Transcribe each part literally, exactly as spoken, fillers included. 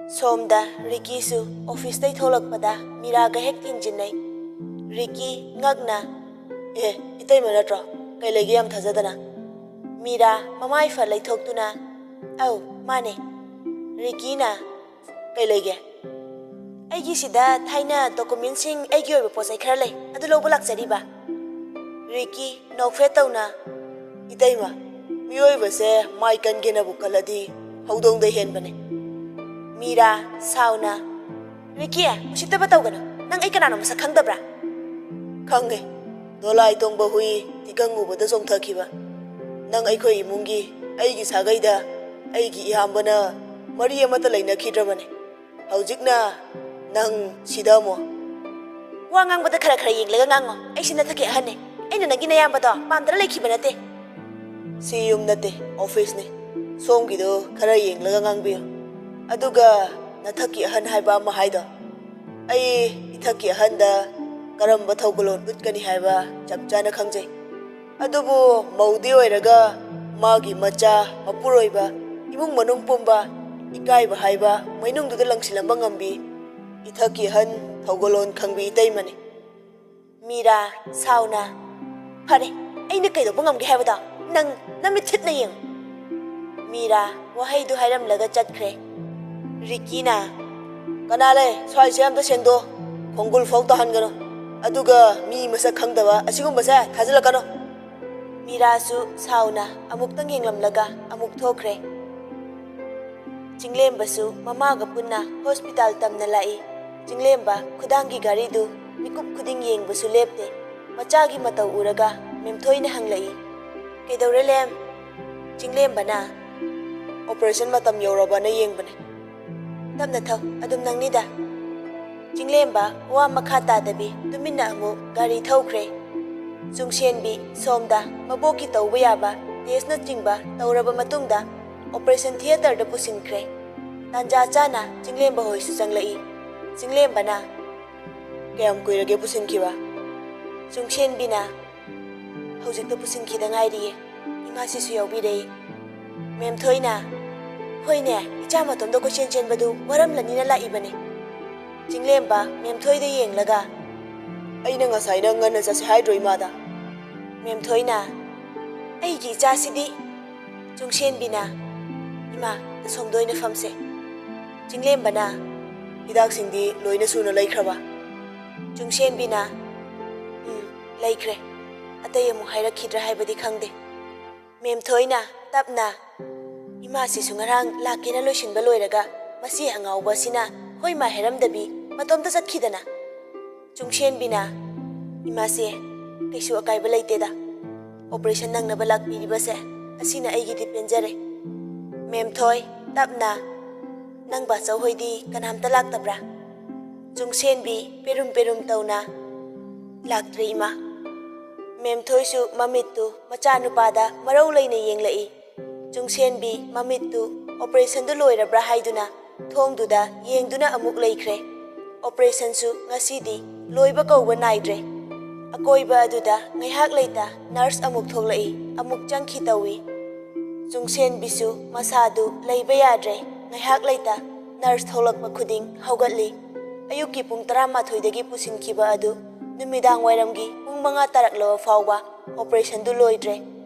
ꯁꯣꯝꯗ ꯔꯤꯀꯤꯁꯨ ꯑꯣꯐꯤꯁꯇꯩ ꯊꯣꯛꯂꯛꯄꯗ ꯃꯤꯔꯥꯒ ꯍꯦꯛ ꯊꯦꯡꯖꯤꯟꯅꯩ꯫ ꯔꯤꯀꯤ ꯉꯛꯅ, "ꯑꯦ, ꯏꯇꯩꯃ ꯅꯠꯇ꯭ꯔꯣ? ꯀꯩ ꯂꯩꯒꯦ ꯌꯥꯝ ꯊꯥꯖꯗꯅ?" ꯃꯤꯔꯥ ꯃꯃꯥꯏ ꯐ ꯂꯩꯊꯣꯛꯇꯨꯅ, "ꯑꯧ, ꯃꯥꯅꯦ꯫" ꯔꯤꯀꯤꯅ, "ꯀꯩ ꯂꯩꯒꯦ?" "ꯑꯩꯒꯤꯁꯤꯗ ꯊꯥꯏꯅ ꯗꯣꯀꯨꯃꯦꯟꯁꯤꯡ, ꯑꯩꯒꯤ ꯑꯣꯏꯕ ꯄꯣꯠ ꯆꯩ ꯈꯔ ꯂꯩ, ꯑꯗꯨ ꯂꯧꯕ ꯂꯥꯛꯆꯔꯤꯕ꯫" ꯔꯤꯀꯤ ꯅꯣꯛꯐꯦꯠ ꯇꯧꯅ, "ꯏꯇꯩꯃ, ꯃꯤꯑꯣꯏꯕꯁꯦ ꯃꯥꯏ ꯀꯟꯒꯦꯅꯕꯨ ꯀꯜꯂꯗꯤ ꯍꯧꯗꯣꯡꯗ ꯍꯦꯟꯕꯅꯦ꯫" ꯃꯤꯔꯥ ꯁꯥꯎꯅ, "ꯔꯤꯀꯤ, ꯎꯁꯤꯠꯇꯕ ꯇꯧꯒꯅꯨ꯫ ꯅꯪ ꯑꯩ ꯀꯅꯥꯅꯣ ꯃꯁꯛ ꯈꯪꯗꯕ꯭ꯔꯥ?" "ꯈꯪꯉꯦ, ꯗꯣꯂꯥꯏ ꯇꯣꯡꯕ ꯍꯨꯏ ꯇꯤꯀꯪ ꯎꯕꯗ ꯆꯣꯡꯊꯈꯤꯕ꯫ ꯅꯪ ꯑꯩꯈꯣꯏ ꯏꯃꯨꯡꯒꯤ, ꯑꯩꯒꯤ ꯁꯥꯒꯩꯗ ꯑꯩꯒꯤ ꯏꯌꯥꯝꯕꯅ ꯃꯔꯤ ꯑꯃꯠꯇ ꯂꯩꯅꯈꯤꯗ꯭ꯔꯕꯅꯦ꯫ ꯍꯧꯖꯤꯛꯅ ꯅꯪ ꯁꯤꯗ ꯑꯃꯨꯛ"꯫ "ꯋꯥ ꯉꯥꯡꯕꯗ ꯈꯔ ꯈꯔ ꯌꯦꯡꯂꯒ ꯉꯥꯡꯉꯣ꯫ ꯑꯩꯁꯦ ꯅꯊꯛꯀꯤ ꯑꯍꯟꯅꯦ꯫ ꯑꯩꯅ ꯅꯪꯒꯤ ꯅꯌꯥꯝꯕꯗꯣ ꯄꯥꯝꯗꯅ ꯂꯩꯈꯤꯕ ꯅꯠꯇꯦ꯫" "ꯁꯤ ꯌꯨꯝ ꯅꯠꯇꯦ, ꯑꯣꯐꯤꯁꯅꯤ꯫ ꯁꯣꯝꯒꯤꯗꯣ ꯈꯔ ꯌꯦꯡꯂꯒ ꯉꯥꯡꯕꯤꯌꯨ꯫ ꯑꯗꯨꯒ ꯅꯊꯛꯀꯤ ꯑꯍꯟ ꯍꯥꯏꯕ ꯑꯃ ꯍꯥꯏꯗꯣ, ꯑꯩ ꯏꯊꯛꯀꯤ ꯑꯍꯟꯗ ꯀꯔꯝꯕ ꯊꯧꯒꯜꯂꯣꯟ ꯎꯠꯀꯅꯤ ꯍꯥꯏꯕ ꯆꯞ ꯆꯥꯅ ꯈꯪꯖꯩ꯫ ꯑꯗꯨꯕꯨ ꯃꯧꯗꯤ ꯑꯣꯏꯔꯒ ꯃꯥꯒꯤ ꯃꯆꯥ, ꯃꯄꯨꯔꯣꯏꯕ, ꯏꯃꯨꯡ ꯃꯅꯨꯡ ꯄꯨꯝꯕ ꯏꯀꯥꯏꯕ ꯍꯥꯏꯕ ꯃꯩꯅꯨꯡꯗꯨꯗ ꯂꯪꯁꯤꯜꯂꯝꯕ ꯉꯝꯕꯤ ꯏꯊꯛꯀꯤ ꯑꯍꯟ ꯊꯧꯒꯜꯂꯣꯟ ꯈꯪꯕꯤ ꯏꯇꯩꯃꯅꯤ꯫" ꯃꯤꯔꯥ ꯁꯥꯎꯅ, "ꯐꯔꯦ, ꯑꯩꯅ ꯀꯩꯗꯧꯕ ꯉꯝꯒꯦ ꯍꯥꯏꯕꯗꯣ ꯅꯪ ꯅꯃꯤꯠ ꯊꯤꯠꯅ ꯌꯦꯡꯉꯨ꯫" ꯃꯤꯔꯥ ꯋꯥꯍꯩꯗꯨ ꯍꯥꯏꯔꯝꯂꯒ ꯆꯠꯈ꯭ꯔꯦ꯫ ꯔꯤꯀꯤꯅ, "ꯀꯅꯥ ꯂꯩ? ꯁ꯭ꯋꯥꯏꯁꯦ ꯑꯝꯇ ꯁꯦꯡꯗꯣꯛ꯫ ꯈꯣꯡꯒꯨꯜ ꯐꯥꯎ ꯇꯥꯍꯟꯒꯅꯨ꯫ ꯑꯗꯨꯒ ꯃꯤ ꯃꯁꯛ ꯈꯪꯗꯕ ꯑꯁꯤꯒꯨꯝꯕꯁꯦ ꯊꯥꯖꯤꯜꯂꯛꯀꯅꯨ꯫" ꯃꯤꯔꯥꯁꯨ ꯁꯥꯎꯅ ꯑꯃꯨꯛꯇꯪ ꯌꯦꯡꯂꯝꯂꯒ ꯑꯃꯨꯛ ꯊꯣꯛꯈ꯭ꯔꯦ꯫ ꯆꯤꯡꯂꯦꯝꯕꯁꯨ ꯃꯃꯥꯒ ꯄꯨꯟꯅ ꯍꯣꯁꯄꯤꯇꯥꯜ ꯇꯝꯅ ꯂꯥꯛꯏ꯫ ꯆꯤꯡꯂꯦꯝꯕ ꯈꯨꯗꯥꯡꯒꯤ ꯘꯔꯤꯗꯨ ꯃꯤꯀꯨꯞ ꯈꯨꯗꯤꯡ ꯌꯦꯡꯕꯁꯨ ꯂꯦꯞꯇꯦ꯫ ꯃꯆꯥꯒꯤ ꯃꯇꯧ ꯎꯔꯒ ꯃꯦꯝꯊꯣꯏꯅ ꯍꯪꯂꯛꯏ, "ꯀꯩꯗꯧꯔꯦ, ꯂꯦꯝ?" ꯆꯤꯡꯂꯦꯝꯕꯅ, "ꯑꯣꯄꯔꯦꯁꯟ ꯃꯇꯝ ꯌꯧꯔꯕꯅ ꯌꯦꯡꯕꯅꯦ꯫" "ꯇꯞꯅ ꯊꯧ, ꯑꯗꯨꯝ ꯅꯪꯅꯤꯗ꯫" ꯆꯤꯡꯂꯦꯝꯕ ꯋꯥ ꯃꯈꯥ ꯇꯥꯗꯕꯤ ꯇꯨꯃꯤꯟꯅ ꯑꯃꯨꯛ ꯒꯥꯔꯤ ꯊꯧꯈ꯭ꯔꯦ꯫ ꯆꯨꯡꯁꯦꯟꯕꯤ ꯁꯣꯝꯗ ꯃꯕꯣꯛꯀꯤ ꯇꯧꯕ ꯌꯥꯕ ꯇꯦꯁꯅꯆꯤꯡꯕ ꯇꯧꯔꯕ ꯃꯇꯨꯡꯗ ꯑꯣꯄꯔꯦꯁꯟ ꯊꯤꯌꯦꯇꯔꯗ ꯄꯨꯁꯤꯟꯈ꯭ꯔꯦ꯫ ꯇꯥꯟꯖꯥ ꯆꯥꯅ ꯆꯤꯡꯂꯦꯝꯕ ꯍꯣꯏꯁꯨ ꯆꯪꯂꯛꯏ꯫ ꯆꯤꯡꯂꯦꯝꯕꯅ, "ꯀꯌꯥꯝ ꯀꯨꯏꯔꯒꯦ ꯄꯨꯁꯤꯟꯈꯤꯕ?" ꯆꯨꯡꯁꯦꯟꯕꯤꯅ, "ꯍꯧꯖꯤꯛꯇ ꯄꯨꯁꯤꯟꯈꯤꯗ ꯉꯥꯏꯔꯤꯌꯦ, ꯏꯃꯥꯁꯤꯁꯨ ꯌꯥꯎꯕꯤꯔꯦ꯫" ꯃꯦꯝꯊꯣꯏꯅ, "ꯍꯣꯏꯅꯦ, ꯏꯆꯥ ꯃꯇꯣꯝꯗ ꯀꯣꯏꯆꯦꯟ ꯆꯦꯟꯕꯗꯨ ꯋꯥꯔꯝꯂꯅꯤꯅ ꯂꯥꯛꯏꯕꯅꯤ꯫" ꯆꯤꯡꯂꯦꯝꯕ ꯃꯦꯝꯊꯣꯏꯗ ꯌꯦꯡꯂꯒ, "ꯑꯩꯅ ꯉꯁꯥꯏꯅ ꯉꯟꯅ ꯆꯠꯁꯦ ꯍꯥꯏꯗ꯭ꯔꯣ ꯏꯃꯥꯗ?" ꯃꯦꯝꯊꯣꯏꯅ, "ꯑꯩꯒꯤ ꯏꯆꯥꯁꯤꯗꯤ꯫" ꯆꯨꯡꯁꯦꯟꯕꯤꯅ, "ꯏꯃꯥ, ꯑꯁꯣꯝꯗ ꯑꯣꯏꯅ ꯐꯝꯁꯦ꯫" ꯆꯤꯡꯂꯦꯝꯕꯅ, "ꯍꯤꯗꯥꯛꯁꯤꯡꯗꯤ ꯂꯣꯏꯅ ꯁꯨꯅ ꯂꯩꯈ꯭ꯔꯕ?" ꯆꯨꯡꯁꯦꯟꯕꯤꯅ, "ꯎꯝ, ꯂꯩꯈ꯭ꯔꯦ꯫ ꯑꯇꯩ ꯑꯃꯨꯛ ꯍꯥꯏꯔꯛꯈꯤꯗ꯭ꯔꯥ ꯍꯥꯏꯕꯗꯤ ꯈꯪꯗꯦ꯫" ꯃꯦꯝꯊꯣꯏꯅ ꯇꯞꯅ, "ꯏꯃꯥꯁꯤꯁꯨ ꯉꯔꯥꯡ ꯂꯥꯛꯀꯦꯅ ꯂꯣꯏꯁꯤꯟꯕ ꯂꯣꯏꯔꯒ ꯃꯁꯤ ꯑꯉꯥꯎꯕ ꯑꯁꯤꯅ ꯍꯣꯏ ꯃꯥ ꯍꯥꯏꯔꯝꯗꯕꯤ ꯃꯇꯣꯝꯇ ꯆꯠꯈꯤꯗꯅ꯫" ꯆꯨꯡꯁꯦꯟꯕꯤꯅ, "ꯏꯃꯥꯁꯦ, ꯀꯩꯁꯨ ꯑꯀꯥꯏꯕ ꯂꯩꯇꯦꯗ꯫ ꯑꯣꯄꯔꯦꯁꯟ ꯅꯪꯅꯕ ꯂꯥꯛꯄꯤꯔꯤꯕꯁꯦ ꯑꯁꯤꯅ ꯑꯩꯒꯤꯗꯤ ꯄꯦꯟꯖꯔꯦ꯫" ꯃꯦꯝꯊꯣꯏ ꯇꯞꯅ, "ꯅꯪ ꯕꯥꯆꯧ ꯍꯣꯏꯗꯤ ꯀꯅꯥꯝꯇ ꯂꯥꯛꯇꯕ꯭ꯔꯥ?" ꯆꯨꯡꯁꯦꯟꯕꯤ ꯄꯦꯔꯨꯝ ꯄꯦꯔꯨꯝ ꯇꯧꯅ, "ꯂꯥꯛꯇ꯭ꯔꯦ ꯏꯃꯥ꯫" ꯃꯦꯝꯊꯣꯏꯁꯨ ꯃꯃꯤꯠꯇꯨ ꯃꯆꯥꯅꯨꯄꯥꯗ ꯃꯔꯧ ꯂꯩꯅ ꯌꯦꯡꯂꯛꯏ꯫ ꯆꯨꯡꯁꯦꯟꯕꯤ ꯃꯃꯤꯠꯇꯨ ꯑꯣꯄꯔꯦꯁꯟꯗꯨ ꯂꯣꯏꯔꯕ꯭ꯔꯥ ꯍꯥꯏꯗꯨꯅ ꯊꯣꯡꯗꯨꯗ ꯌꯦꯡꯗꯨꯅ ꯑꯃꯨꯛ ꯂꯩꯈ꯭ꯔꯦ꯫ ꯑꯣꯄꯔꯦꯁꯟꯁꯨ ꯉꯁꯤꯗꯤ ꯂꯣꯏꯕ ꯀꯧꯕ ꯅꯥꯏꯗ꯭ꯔꯦ꯫ ꯑꯀꯣꯏꯕ ꯑꯗꯨꯗ ꯉꯥꯏꯍꯥꯛ ꯂꯩꯇ ꯅꯔꯁ ꯑꯃꯨꯛ ꯊꯣꯛꯂꯛꯏ, ꯑꯃꯨꯛ ꯆꯪꯈꯤ ꯇꯧꯏ꯫ ꯆꯨꯡꯁꯦꯟꯕꯤꯁꯨ ꯃꯁꯥꯗꯨ ꯂꯩꯕ ꯌꯥꯗ꯭ꯔꯦ꯫ ꯉꯥꯏꯍꯥꯛ ꯂꯩꯇ ꯅꯔꯁ ꯊꯣꯛꯂꯛꯄ ꯈꯨꯗꯤꯡ ꯍꯧꯒꯠꯂꯤ꯫ ꯑꯌꯨꯛꯀꯤ ꯄꯨꯡ ꯇꯔꯥꯃꯥꯊꯣꯏꯗꯒꯤ ꯄꯨꯁꯤꯟꯈꯤꯕ ꯑꯗꯨ ꯅꯨꯃꯤꯗꯥꯡ ꯋꯥꯏꯔꯝꯒꯤ ꯄꯨꯡ ꯃꯉꯥ ꯇꯥꯔꯛꯂꯕ ꯐꯥꯎꯕ ꯑꯣꯄꯔꯦꯁꯟꯗꯨ ꯂꯣꯏꯗ꯭ꯔꯦ꯫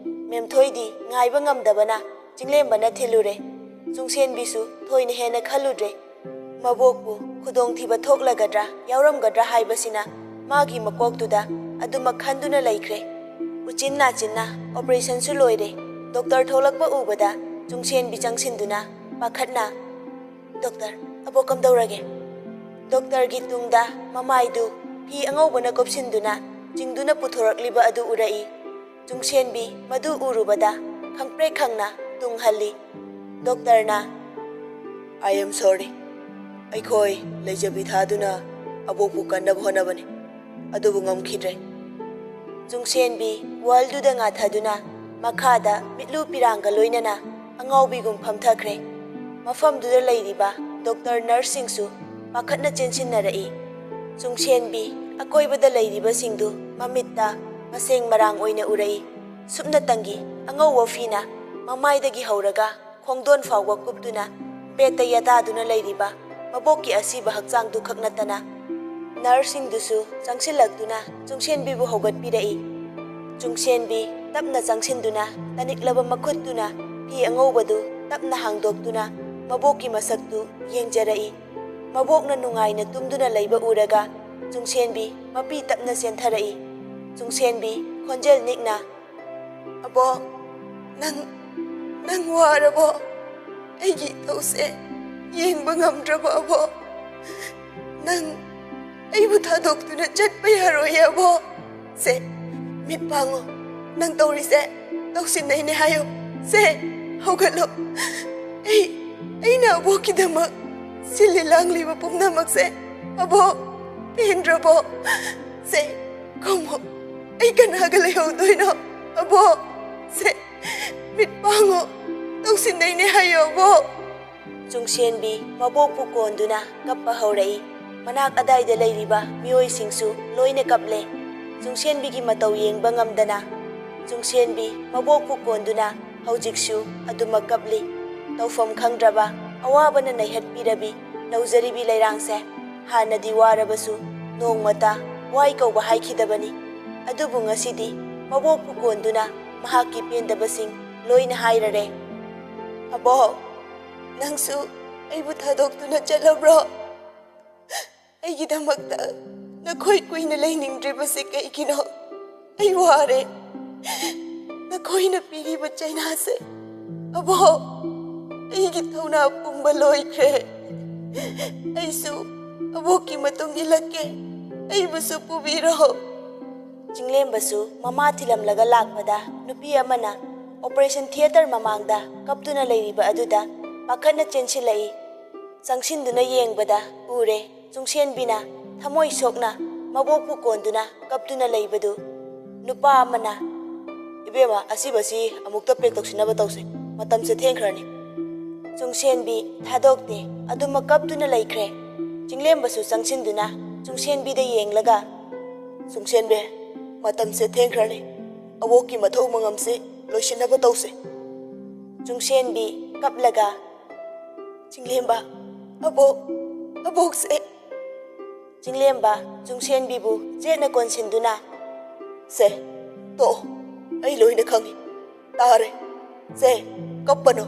ꯃꯦꯝꯊꯣꯏꯗꯤ ꯉꯥꯏꯕ ꯉꯝꯗꯕꯅ ꯆꯤꯡꯂꯦꯝꯕꯅ ꯊꯤꯜꯂꯨꯔꯦ꯫ ꯆꯨꯡꯁꯦꯟꯕꯤꯁꯨ ꯊꯣꯏꯅ ꯍꯦꯟꯅ ꯈꯜꯂꯨꯗ꯭ꯔꯦ꯫ ꯃꯕꯣꯛꯄꯨ ꯈꯨꯗꯣꯡꯊꯤꯕ ꯊꯣꯛꯂꯒꯗ꯭ꯔꯥ ꯌꯥꯎꯔꯝꯒꯗ꯭ꯔꯥ ꯍꯥꯏꯕꯁꯤꯅ ꯃꯥꯒꯤ ꯃꯀꯣꯛꯇꯨꯗ ꯑꯗꯨꯃꯛ ꯈꯟꯗꯨꯅ ꯂꯩꯈ꯭ꯔꯦ꯫ ꯎꯆꯤꯟ ꯅꯥꯆꯤꯟꯅ ꯑꯣꯄꯔꯦꯁꯟꯁꯨ ꯂꯣꯏꯔꯦ꯫ ꯗꯣꯛꯇꯔ ꯊꯣꯛꯂꯛꯄ ꯎꯕꯗ ꯆꯨꯡꯁꯦꯟꯕꯤ ꯆꯪꯁꯤꯟꯗꯨꯅ ꯄꯥꯈꯠꯅ, "ꯗꯣꯛꯇꯔ, ꯑꯕꯣꯛ ꯀꯝꯗꯧꯔꯒꯦ?" ꯗꯣꯛꯇꯔꯒꯤ ꯇꯨꯡꯗ ꯃꯃꯥꯏꯗꯨ ꯐꯤ ꯑꯉꯧꯕꯅ ꯀꯨꯞꯁꯤꯟꯗꯨꯅ ꯆꯤꯡꯗꯨꯅ ꯄꯨꯊꯣꯔꯛꯂꯤꯕ ꯑꯗꯨ ꯎꯔꯛꯏ꯫ ꯆꯨꯡꯁꯦꯟꯕꯤ ꯃꯗꯨ ꯎꯔꯨꯕꯗ ꯈꯪꯄ꯭ꯔꯦꯛ ꯈꯪꯅ ꯇꯨꯡꯍꯜꯂꯤ꯫ ꯗꯣꯛꯇꯔꯅ, "I am sorry꯫ ꯑꯩꯈꯣꯏ ꯂꯩꯖꯕꯤ ꯊꯥꯗꯨꯅ ꯑꯕꯣꯛꯄꯨ ꯀꯟꯅꯕ ꯍꯣꯠꯅꯕꯅꯤ, ꯑꯗꯨꯕꯨ ꯉꯝꯈꯤꯗ꯭ꯔꯦ꯫" ꯆꯨꯡꯁꯦꯟꯕꯤ ꯋꯥꯜꯗꯨꯗ ꯉꯥꯊꯗꯨꯅ ꯃꯈꯥꯗ ꯃꯤꯠꯂꯨ ꯄꯤꯔꯥꯡꯒ ꯂꯣꯏꯅꯅ ꯑꯉꯥꯎꯕꯤꯒꯨꯝ ꯐꯝꯊꯈ꯭ꯔꯦ꯫ ꯃꯐꯝꯗꯨꯗ ꯂꯩꯔꯤꯕ ꯗꯣꯛꯇꯔ ꯅꯔꯁꯁꯤꯡꯁꯨ ꯄꯥꯈꯠꯅ ꯆꯦꯟꯁꯤꯟꯅꯔꯛꯏ꯫ ꯆꯨꯡꯁꯦꯟꯕꯤ ꯑꯀꯣꯏꯕꯗ ꯂꯩꯔꯤꯕꯁꯤꯡꯗꯨ ꯃꯃꯤꯠꯇ ꯃꯁꯦꯡ ꯃꯔꯥꯡ ꯑꯣꯏꯅ ꯎꯔꯛꯏ꯫ ꯁꯨꯞꯅꯇꯪꯒꯤ ꯑꯉꯧꯕ ꯐꯤꯅ ꯃꯃꯥꯏꯗꯒꯤ ꯍꯧꯔꯒ ꯈꯣꯡꯗꯣꯟ ꯐꯥꯎꯕ ꯀꯨꯞꯇꯨꯅ ꯕꯦꯗꯇ ꯌꯥꯇꯥꯗꯨꯅ ꯂꯩꯔꯤꯕ ꯃꯕꯣꯛꯀꯤ ꯑꯁꯤꯕ ꯍꯛꯆꯥꯡꯗꯨ ꯈꯛ ꯅꯠꯇꯅ ꯅꯔꯁꯁꯤꯡꯗꯨꯁꯨ ꯆꯪꯁꯤꯜꯂꯛꯇꯨꯅ ꯆꯨꯡꯁꯦꯟꯕꯤꯕꯨ ꯍꯧꯒꯠꯄꯤꯔꯛꯏ꯫ ꯆꯨꯡꯁꯦꯟꯕꯤ ꯇꯞꯅ ꯆꯪꯁꯤꯟꯗꯨꯅ ꯇꯅꯤꯛꯂꯕ ꯃꯈꯨꯠꯇꯨꯅ ꯐꯤ ꯑꯉꯧꯕꯗꯨ ꯇꯞꯅ ꯍꯥꯡꯗꯣꯛꯇꯨꯅ ꯃꯕꯣꯛꯀꯤ ꯃꯁꯛꯇꯨ ꯌꯦꯡꯖꯔꯛꯏ꯫ ꯃꯕꯣꯛꯅ ꯅꯨꯡꯉꯥꯏꯅ ꯇꯨꯝꯗꯨꯅ ꯂꯩꯕ ꯎꯔꯒ ꯆꯨꯡꯁꯦꯟꯕꯤ ꯃꯄꯤ ꯇꯞꯅ ꯆꯦꯟꯊꯔꯛꯏ꯫ ꯆꯨꯡꯁꯦꯟꯕꯤ ꯈꯣꯟꯖꯦꯜ ꯅꯤꯛꯅ, "ꯑꯕꯣꯛ, ꯅꯪ, ꯅꯪ ꯋꯥꯔꯕꯣ? ꯑꯩꯒꯤ ꯏꯊꯧꯁꯦ ꯌꯦꯡꯕ ꯉꯝꯗ꯭ꯔꯕꯣ ꯑꯕꯣꯛ? ꯅꯪ ꯑꯩꯕꯨ ꯊꯥꯗꯣꯛꯇꯨꯅ ꯆꯠꯄ ꯌꯥꯔꯣꯏꯌꯦ ꯑꯕꯣꯛ꯫ ꯁꯦ, ꯃꯤꯠ ꯄꯥꯡꯉꯣ꯫ ꯅꯪ ꯇꯧꯔꯤꯁꯦ ꯇꯧꯁꯤꯟꯅꯩꯅꯦ ꯍꯥꯏꯌꯣ꯫ ꯁꯦ, ꯍꯧꯒꯠꯂꯣ꯫ ꯑꯩ, ꯑꯩꯅ ꯑꯕꯣꯛꯀꯤꯗꯃꯛ ꯁꯤꯜꯂꯤ ꯂꯥꯡꯂꯤꯕ ꯄꯨꯝꯅꯃꯛꯁꯦ ꯑꯕꯣꯛ ꯄꯦꯟꯗ꯭ꯔꯕꯣ? ꯁꯦ, ꯈꯨꯝꯃꯣ꯫ ꯑꯩ ꯀꯅꯥꯒ ꯂꯩꯍꯧꯗꯣꯏꯅꯣ? ꯑꯕꯣꯛ, ꯁꯦ, ꯃꯤꯠ ꯄꯥꯡꯉꯣ꯫ ꯇꯧꯁꯤꯟꯅꯩꯅꯦ ꯍꯥꯏꯌꯣ ꯑꯕꯣꯛ꯫" ꯆꯨꯡꯁꯦꯟꯕꯤ ꯃꯕꯣꯛꯄꯨ ꯀꯣꯟꯗꯨꯅ ꯀꯞꯄ ꯍꯧꯔꯛꯏ꯫ ꯃꯅꯥꯛ ꯑꯗꯥꯏꯗ ꯂꯩꯔꯤꯕ ꯃꯤꯑꯣꯏꯁꯤꯡꯁꯨ ꯂꯣꯏꯅ ꯀꯞꯂꯦ꯫ ꯆꯨꯡꯁꯦꯟꯕꯤꯒꯤ ꯃꯇꯧ ꯌꯦꯡꯕ ꯉꯝꯗꯅ ꯆꯨꯡꯁꯦꯟꯕꯤ ꯃꯕꯣꯛꯄꯨ ꯀꯣꯟꯗꯨꯅ ꯍꯧꯖꯤꯛꯁꯨ ꯑꯗꯨꯃꯛ ꯀꯞꯂꯤ꯫ ꯇꯧꯐꯝ ꯈꯪꯗ꯭ꯔꯕ ꯑꯋꯥꯕꯅ ꯅꯩꯍꯠꯄꯤꯔꯕꯤ ꯅꯧꯖꯔꯤꯕꯤ ꯂꯩꯔꯥꯡꯁꯦ꯫ ꯍꯥꯟꯅꯗꯤ ꯋꯥꯔꯕꯁꯨ ꯅꯣꯡꯃꯇ ꯋꯥꯏ ꯀꯧꯕ ꯍꯥꯏꯈꯤꯗꯕꯅꯤ꯫ ꯑꯗꯨꯕꯨ ꯉꯁꯤꯗꯤ ꯃꯕꯣꯛꯄꯨ ꯀꯣꯟꯗꯨꯅ ꯃꯍꯥꯛꯀꯤ ꯄꯦꯟꯗꯕꯁꯤꯡ ꯂꯣꯏꯅ ꯍꯥꯏꯔꯔꯦ꯫ "ꯑꯕꯣꯛ, ꯅꯪꯁꯨ ꯑꯩꯕꯨ ꯊꯥꯗꯣꯛꯇꯨꯅ ꯆꯠꯂꯕ꯭ꯔꯣ? ꯑꯩꯒꯤꯗꯃꯛꯇ ꯅꯈꯣꯏ ꯀꯨꯏꯅ ꯂꯩꯅꯤꯡꯗ꯭ꯔꯤꯕꯁꯤ ꯀꯩꯒꯤꯅꯣ? ꯑꯩ ꯋꯥꯔꯦ꯫ ꯅꯈꯣꯏꯅ ꯄꯤꯔꯤꯕ ꯆꯩꯅꯥꯁꯦ, ꯑꯕꯣꯛ, ꯑꯩꯒꯤ ꯊꯧꯅꯥ ꯄꯨꯝꯕ ꯂꯣꯏꯈ꯭ꯔꯦ꯫ ꯑꯩꯁꯨ ꯑꯕꯣꯛꯀꯤ ꯃꯇꯨꯡ ꯏꯜꯂꯛꯀꯦ꯫ ꯑꯩꯕꯨꯁꯨ ꯄꯨꯕꯤꯔꯣ꯫" ꯆꯤꯡꯂꯦꯝꯕꯁꯨ ꯃꯃꯥ ꯊꯤꯜꯂꯝꯂꯒ ꯂꯥꯛꯄꯗ ꯅꯨꯄꯤ ꯑꯃꯅ ꯑꯣꯄꯔꯦꯁꯟ ꯊꯤꯌꯦꯇꯔ ꯃꯃꯥꯡꯗ ꯀꯞꯇꯨꯅ ꯂꯩꯔꯤꯕ ꯑꯗꯨꯗ ꯄꯥꯈꯠꯅ ꯆꯦꯟꯁꯤꯜꯂꯛꯏ꯫ ꯆꯪꯁꯤꯟꯗꯨꯅ ꯌꯦꯡꯕꯗ ꯎꯔꯦ, ꯆꯨꯡꯁꯦꯟꯕꯤꯅ ꯊꯃꯣꯏ ꯁꯣꯛꯅ ꯃꯕꯣꯛꯄꯨ ꯀꯣꯟꯗꯨꯅ ꯀꯞꯇꯨꯅ ꯂꯩꯕꯗꯨ꯫ ꯅꯨꯄꯥ ꯑꯃꯅ, "ꯏꯕꯦꯝꯃ, ꯑꯁꯤꯕꯁꯤ ꯑꯃꯨꯛꯇ ꯄꯦꯛ ꯇꯧꯁꯤꯟꯅꯕ ꯇꯧꯁꯦ, ꯃꯇꯝꯁꯦ ꯊꯦꯡꯈ꯭ꯔꯅꯤ꯫" ꯆꯨꯡꯁꯦꯟꯕꯤ ꯊꯥꯗꯣꯛꯇꯦ, ꯑꯗꯨꯃꯛ ꯀꯞꯇꯨꯅ ꯂꯩꯈ꯭ꯔꯦ꯫ ꯆꯤꯡꯂꯦꯝꯕꯁꯨ ꯆꯪꯁꯤꯟꯗꯨꯅ ꯆꯨꯡꯁꯦꯟꯕꯤꯗ ꯌꯦꯡꯂꯒ, "ꯆꯨꯡꯁꯦꯟꯕꯤ, ꯃꯇꯝꯁꯦ ꯊꯦꯡꯈ꯭ꯔꯅꯤ, ꯑꯕꯣꯛꯀꯤ ꯃꯊꯧ ꯃꯉꯝꯁꯤ ꯂꯣꯏꯁꯤꯟꯅꯕ ꯇꯧꯁꯦ꯫" ꯆꯨꯡꯁꯦꯟꯕꯤ ꯀꯞꯂꯒ, "ꯆꯤꯡꯂꯦꯝꯕ, ꯑꯕꯣꯛ, ꯑꯕꯣꯛꯁꯦ!" ꯆꯤꯡꯂꯦꯝꯕ ꯆꯨꯡꯁꯦꯟꯕꯤꯕꯨ ꯆꯦꯠꯅ ꯀꯣꯟꯁꯤꯟꯗꯨꯅ, "ꯁꯦ, ꯇꯣꯛꯑꯣ, ꯑꯩ ꯂꯣꯏꯅ ꯈꯪꯉꯤ꯫ ꯇꯥꯔꯦ꯫ ꯁꯦ, ꯀꯞꯄꯅꯨ꯫"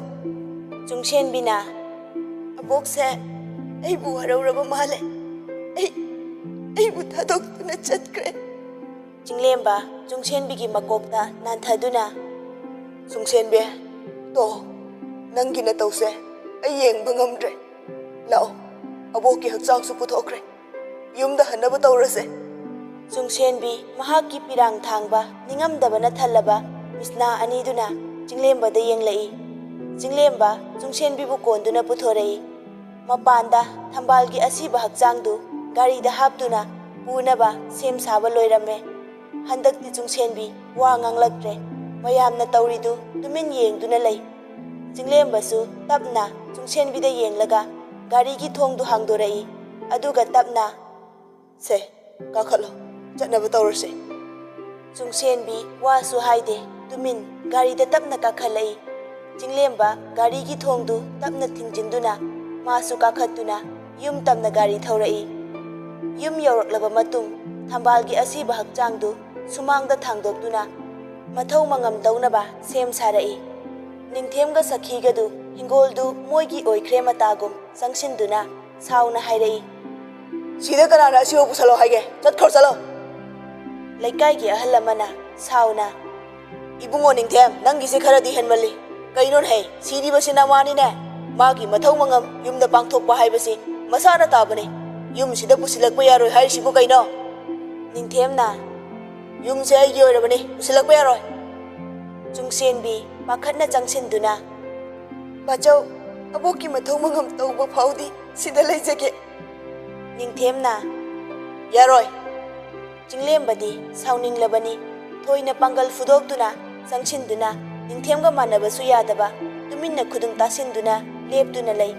ꯆꯨꯡꯁꯦꯟꯕꯤꯅ, "ꯑꯕꯣꯛꯁꯦ ꯑꯩꯕꯨ ꯋꯥꯔꯧꯔꯕ ꯃꯥꯜꯂꯦ꯫ ꯑꯩ, ꯑꯩꯕꯨ ꯊꯥꯗꯣꯛꯇꯨꯅ ꯆꯠꯈ꯭ꯔꯦ꯫" ꯆꯤꯡꯂꯦꯝꯕ ꯆꯨꯡꯁꯦꯟꯕꯤꯒꯤ ꯃꯀꯣꯛꯇ ꯅꯥꯟꯊꯗꯨꯅ, "ꯆꯨꯡꯁꯦꯟꯕꯤ, ꯇꯣ, ꯅꯪꯒꯤ ꯅꯇꯧꯁꯦ ꯑꯩ ꯌꯦꯡꯕ ꯉꯝꯗ꯭ꯔꯦ꯫ ꯂꯥꯛꯑꯣ, ꯑꯕꯣꯛꯀꯤ ꯍꯛꯆꯥꯡꯁꯨ ꯄꯨꯊꯣꯛꯈ꯭ꯔꯦ꯫ ꯌꯨꯝꯗ ꯍꯟꯅꯕ ꯇꯧꯔꯁꯦ꯫" ꯆꯨꯡꯁꯦꯟꯕꯤ ꯃꯍꯥꯛꯀꯤ ꯄꯤꯔꯥꯡ ꯊꯥꯡꯕ ꯅꯤꯡꯉꯝꯗꯕꯅ ꯊꯜꯂꯕ ꯃꯤꯠꯁꯅꯥ ꯑꯅꯤꯗꯨꯅ ꯆꯤꯡꯂꯦꯝꯕꯗ ꯌꯦꯡꯂꯛꯏ꯫ ꯆꯤꯡꯂꯦꯝꯕ ꯆꯨꯡꯁꯦꯟꯕꯤꯕꯨ ꯀꯣꯟꯗꯨꯅ ꯄꯨꯊꯣꯔꯛꯏ꯫ ꯃꯄꯥꯟꯗ ꯊꯝꯕꯥꯜꯒꯤ ꯑꯁꯤꯕ ꯍꯛꯆꯥꯡꯗꯨ ꯒꯥꯔꯤꯗ ꯍꯥꯞꯇꯨꯅ ꯄꯨꯅꯕ ꯁꯦꯝ ꯁꯥꯕ ꯂꯣꯏꯔꯝꯃꯦ꯫ ꯍꯟꯗꯛꯇꯤ ꯆꯨꯡꯁꯦꯟꯕꯤ ꯋꯥ ꯉꯥꯡꯂꯛꯇ꯭ꯔꯦ꯫ ꯃꯌꯥꯝꯅ ꯇꯧꯔꯤꯗꯨ ꯇꯨꯃꯤꯟ ꯌꯦꯡꯗꯨꯅ ꯂꯩ꯫ ꯆꯤꯡꯂꯦꯝꯕꯁꯨ ꯇꯞꯅ ꯆꯨꯡꯁꯦꯟꯕꯤꯗ ꯌꯦꯡꯂꯒ ꯒꯥꯔꯤꯒꯤ ꯊꯣꯡꯗꯨ ꯍꯥꯡꯗꯣꯔꯛꯏ꯫ ꯑꯗꯨꯒ ꯇꯞꯅ, "ꯁꯦ, ꯀꯥꯈꯠꯂꯣ, ꯆꯠꯅꯕ ꯇꯧꯔꯁꯦ꯫" ꯆꯨꯡꯁꯦꯟꯕꯤ ꯋꯥꯁꯨ ꯍꯥꯏꯗꯦ, ꯇꯨꯃꯤꯟ ꯒꯥꯔꯤꯗ ꯇꯞꯅ ꯀꯥꯈꯠꯂꯛꯏ꯫ ꯆꯤꯡꯂꯦꯝꯕ ꯒꯥꯔꯤꯒꯤ ꯊꯣꯡꯗꯨ ꯇꯞꯅ ꯊꯤꯡꯖꯤꯟꯗꯨꯅ ꯃꯥꯁꯨ ꯀꯥꯈꯠꯇꯨꯅ ꯌꯨꯝ ꯇꯝꯅ ꯒꯥꯔꯤ ꯊꯧꯔꯛꯏ꯫ ꯌꯨꯝ ꯌꯧꯔꯛꯂꯕ ꯃꯇꯨꯡ ꯊꯝꯕꯥꯜꯒꯤ ꯑꯁꯤꯕ ꯍꯛꯆꯥꯡꯗꯨ ꯁꯨꯃꯥꯡꯗ ꯊꯥꯡꯗꯣꯛꯇꯨꯅ ꯃꯊꯧ ꯃꯉꯝ ꯇꯧꯅꯕ ꯁꯦꯝ ꯁꯥꯔꯛꯏ꯫ ꯅꯤꯡꯊꯦꯝꯒ ꯁꯈꯤꯒꯗꯨ ꯍꯤꯡꯒꯣꯜꯗꯨ ꯃꯣꯏꯒꯤ ꯑꯣꯏꯈ꯭ꯔꯦ ꯃꯇꯥꯒꯨꯝ ꯆꯪꯁꯤꯟꯗꯨꯅ ꯁꯥꯎꯅ ꯍꯥꯏꯔꯛꯏ, "ꯁꯤꯗ ꯀꯅꯥꯅ ꯑꯁꯤꯕ ꯄꯨꯁꯜꯂꯣ ꯍꯥꯏꯒꯦ? ꯆꯠꯈ꯭ꯔꯣ, ꯆꯠꯂꯣ!" ꯂꯩꯀꯥꯏꯒꯤ ꯑꯍꯜ ꯑꯃꯅ ꯁꯥꯎꯅ, "ꯏꯕꯨꯡꯉꯣ ꯅꯤꯡꯊꯦꯝ, ꯅꯪꯒꯤꯁꯦ ꯈꯔꯗꯤ ꯍꯦꯟꯃꯜꯂꯤ꯫ ꯀꯩꯅꯣꯅꯦꯍꯦ, ꯁꯤꯔꯤꯕꯁꯤ ꯅꯃꯥꯅꯤꯅꯦ꯫ ꯃꯥꯒꯤ ꯃꯊꯧ ꯃꯉꯝ ꯌꯨꯝꯗ ꯄꯥꯡꯊꯣꯛꯄ ꯍꯥꯏꯕꯁꯤ ꯃꯁꯥꯅ ꯇꯥꯕꯅꯤ꯫ ꯌꯨꯝꯁꯤꯗ ꯄꯨꯁꯤꯜꯂꯛꯄ ꯌꯥꯔꯣꯏ ꯍꯥꯏꯔꯤꯁꯤꯕꯨ ꯀꯩꯅꯣ?" ꯅꯤꯡꯊꯦꯝꯅ, "ꯌꯨꯝꯁꯦ ꯑꯩꯒꯤ ꯑꯣꯏꯔꯕꯅꯤ, ꯄꯨꯁꯤꯜꯂꯛꯄ ꯌꯥꯔꯣꯏ꯫" ꯆꯨꯡꯁꯦꯟꯕꯤ ꯄꯥꯈꯠꯅ ꯆꯪꯁꯤꯟꯗꯨꯅ, "ꯕꯥꯆꯧ, ꯑꯕꯣꯛꯀꯤ ꯃꯊꯧ ꯃꯉꯝ ꯇꯧꯕ ꯐꯥꯎꯗꯤ ꯁꯤꯗ ꯂꯩꯖꯒꯦ꯫" ꯅꯤꯡꯊꯦꯝꯅ, "ꯌꯥꯔꯣꯏ!" ꯆꯤꯡꯂꯦꯝꯕꯗꯤ ꯁꯥꯎꯅꯤꯡꯂꯕꯅꯤ꯫ ꯊꯣꯏꯅ ꯄꯥꯡꯒꯜ ꯐꯨꯗꯣꯛꯇꯨꯅ ꯆꯪꯁꯤꯟꯗꯨꯅ ꯅꯤꯡꯊꯦꯝꯒ ꯃꯥꯟꯅꯕꯁꯨ ꯌꯥꯗꯕ ꯇꯨꯃꯤꯟꯅ ꯈꯨꯗꯨꯝ ꯇꯥꯁꯤꯟꯗꯨꯅ ꯂꯦꯞꯇꯨꯅ ꯂꯩ꯫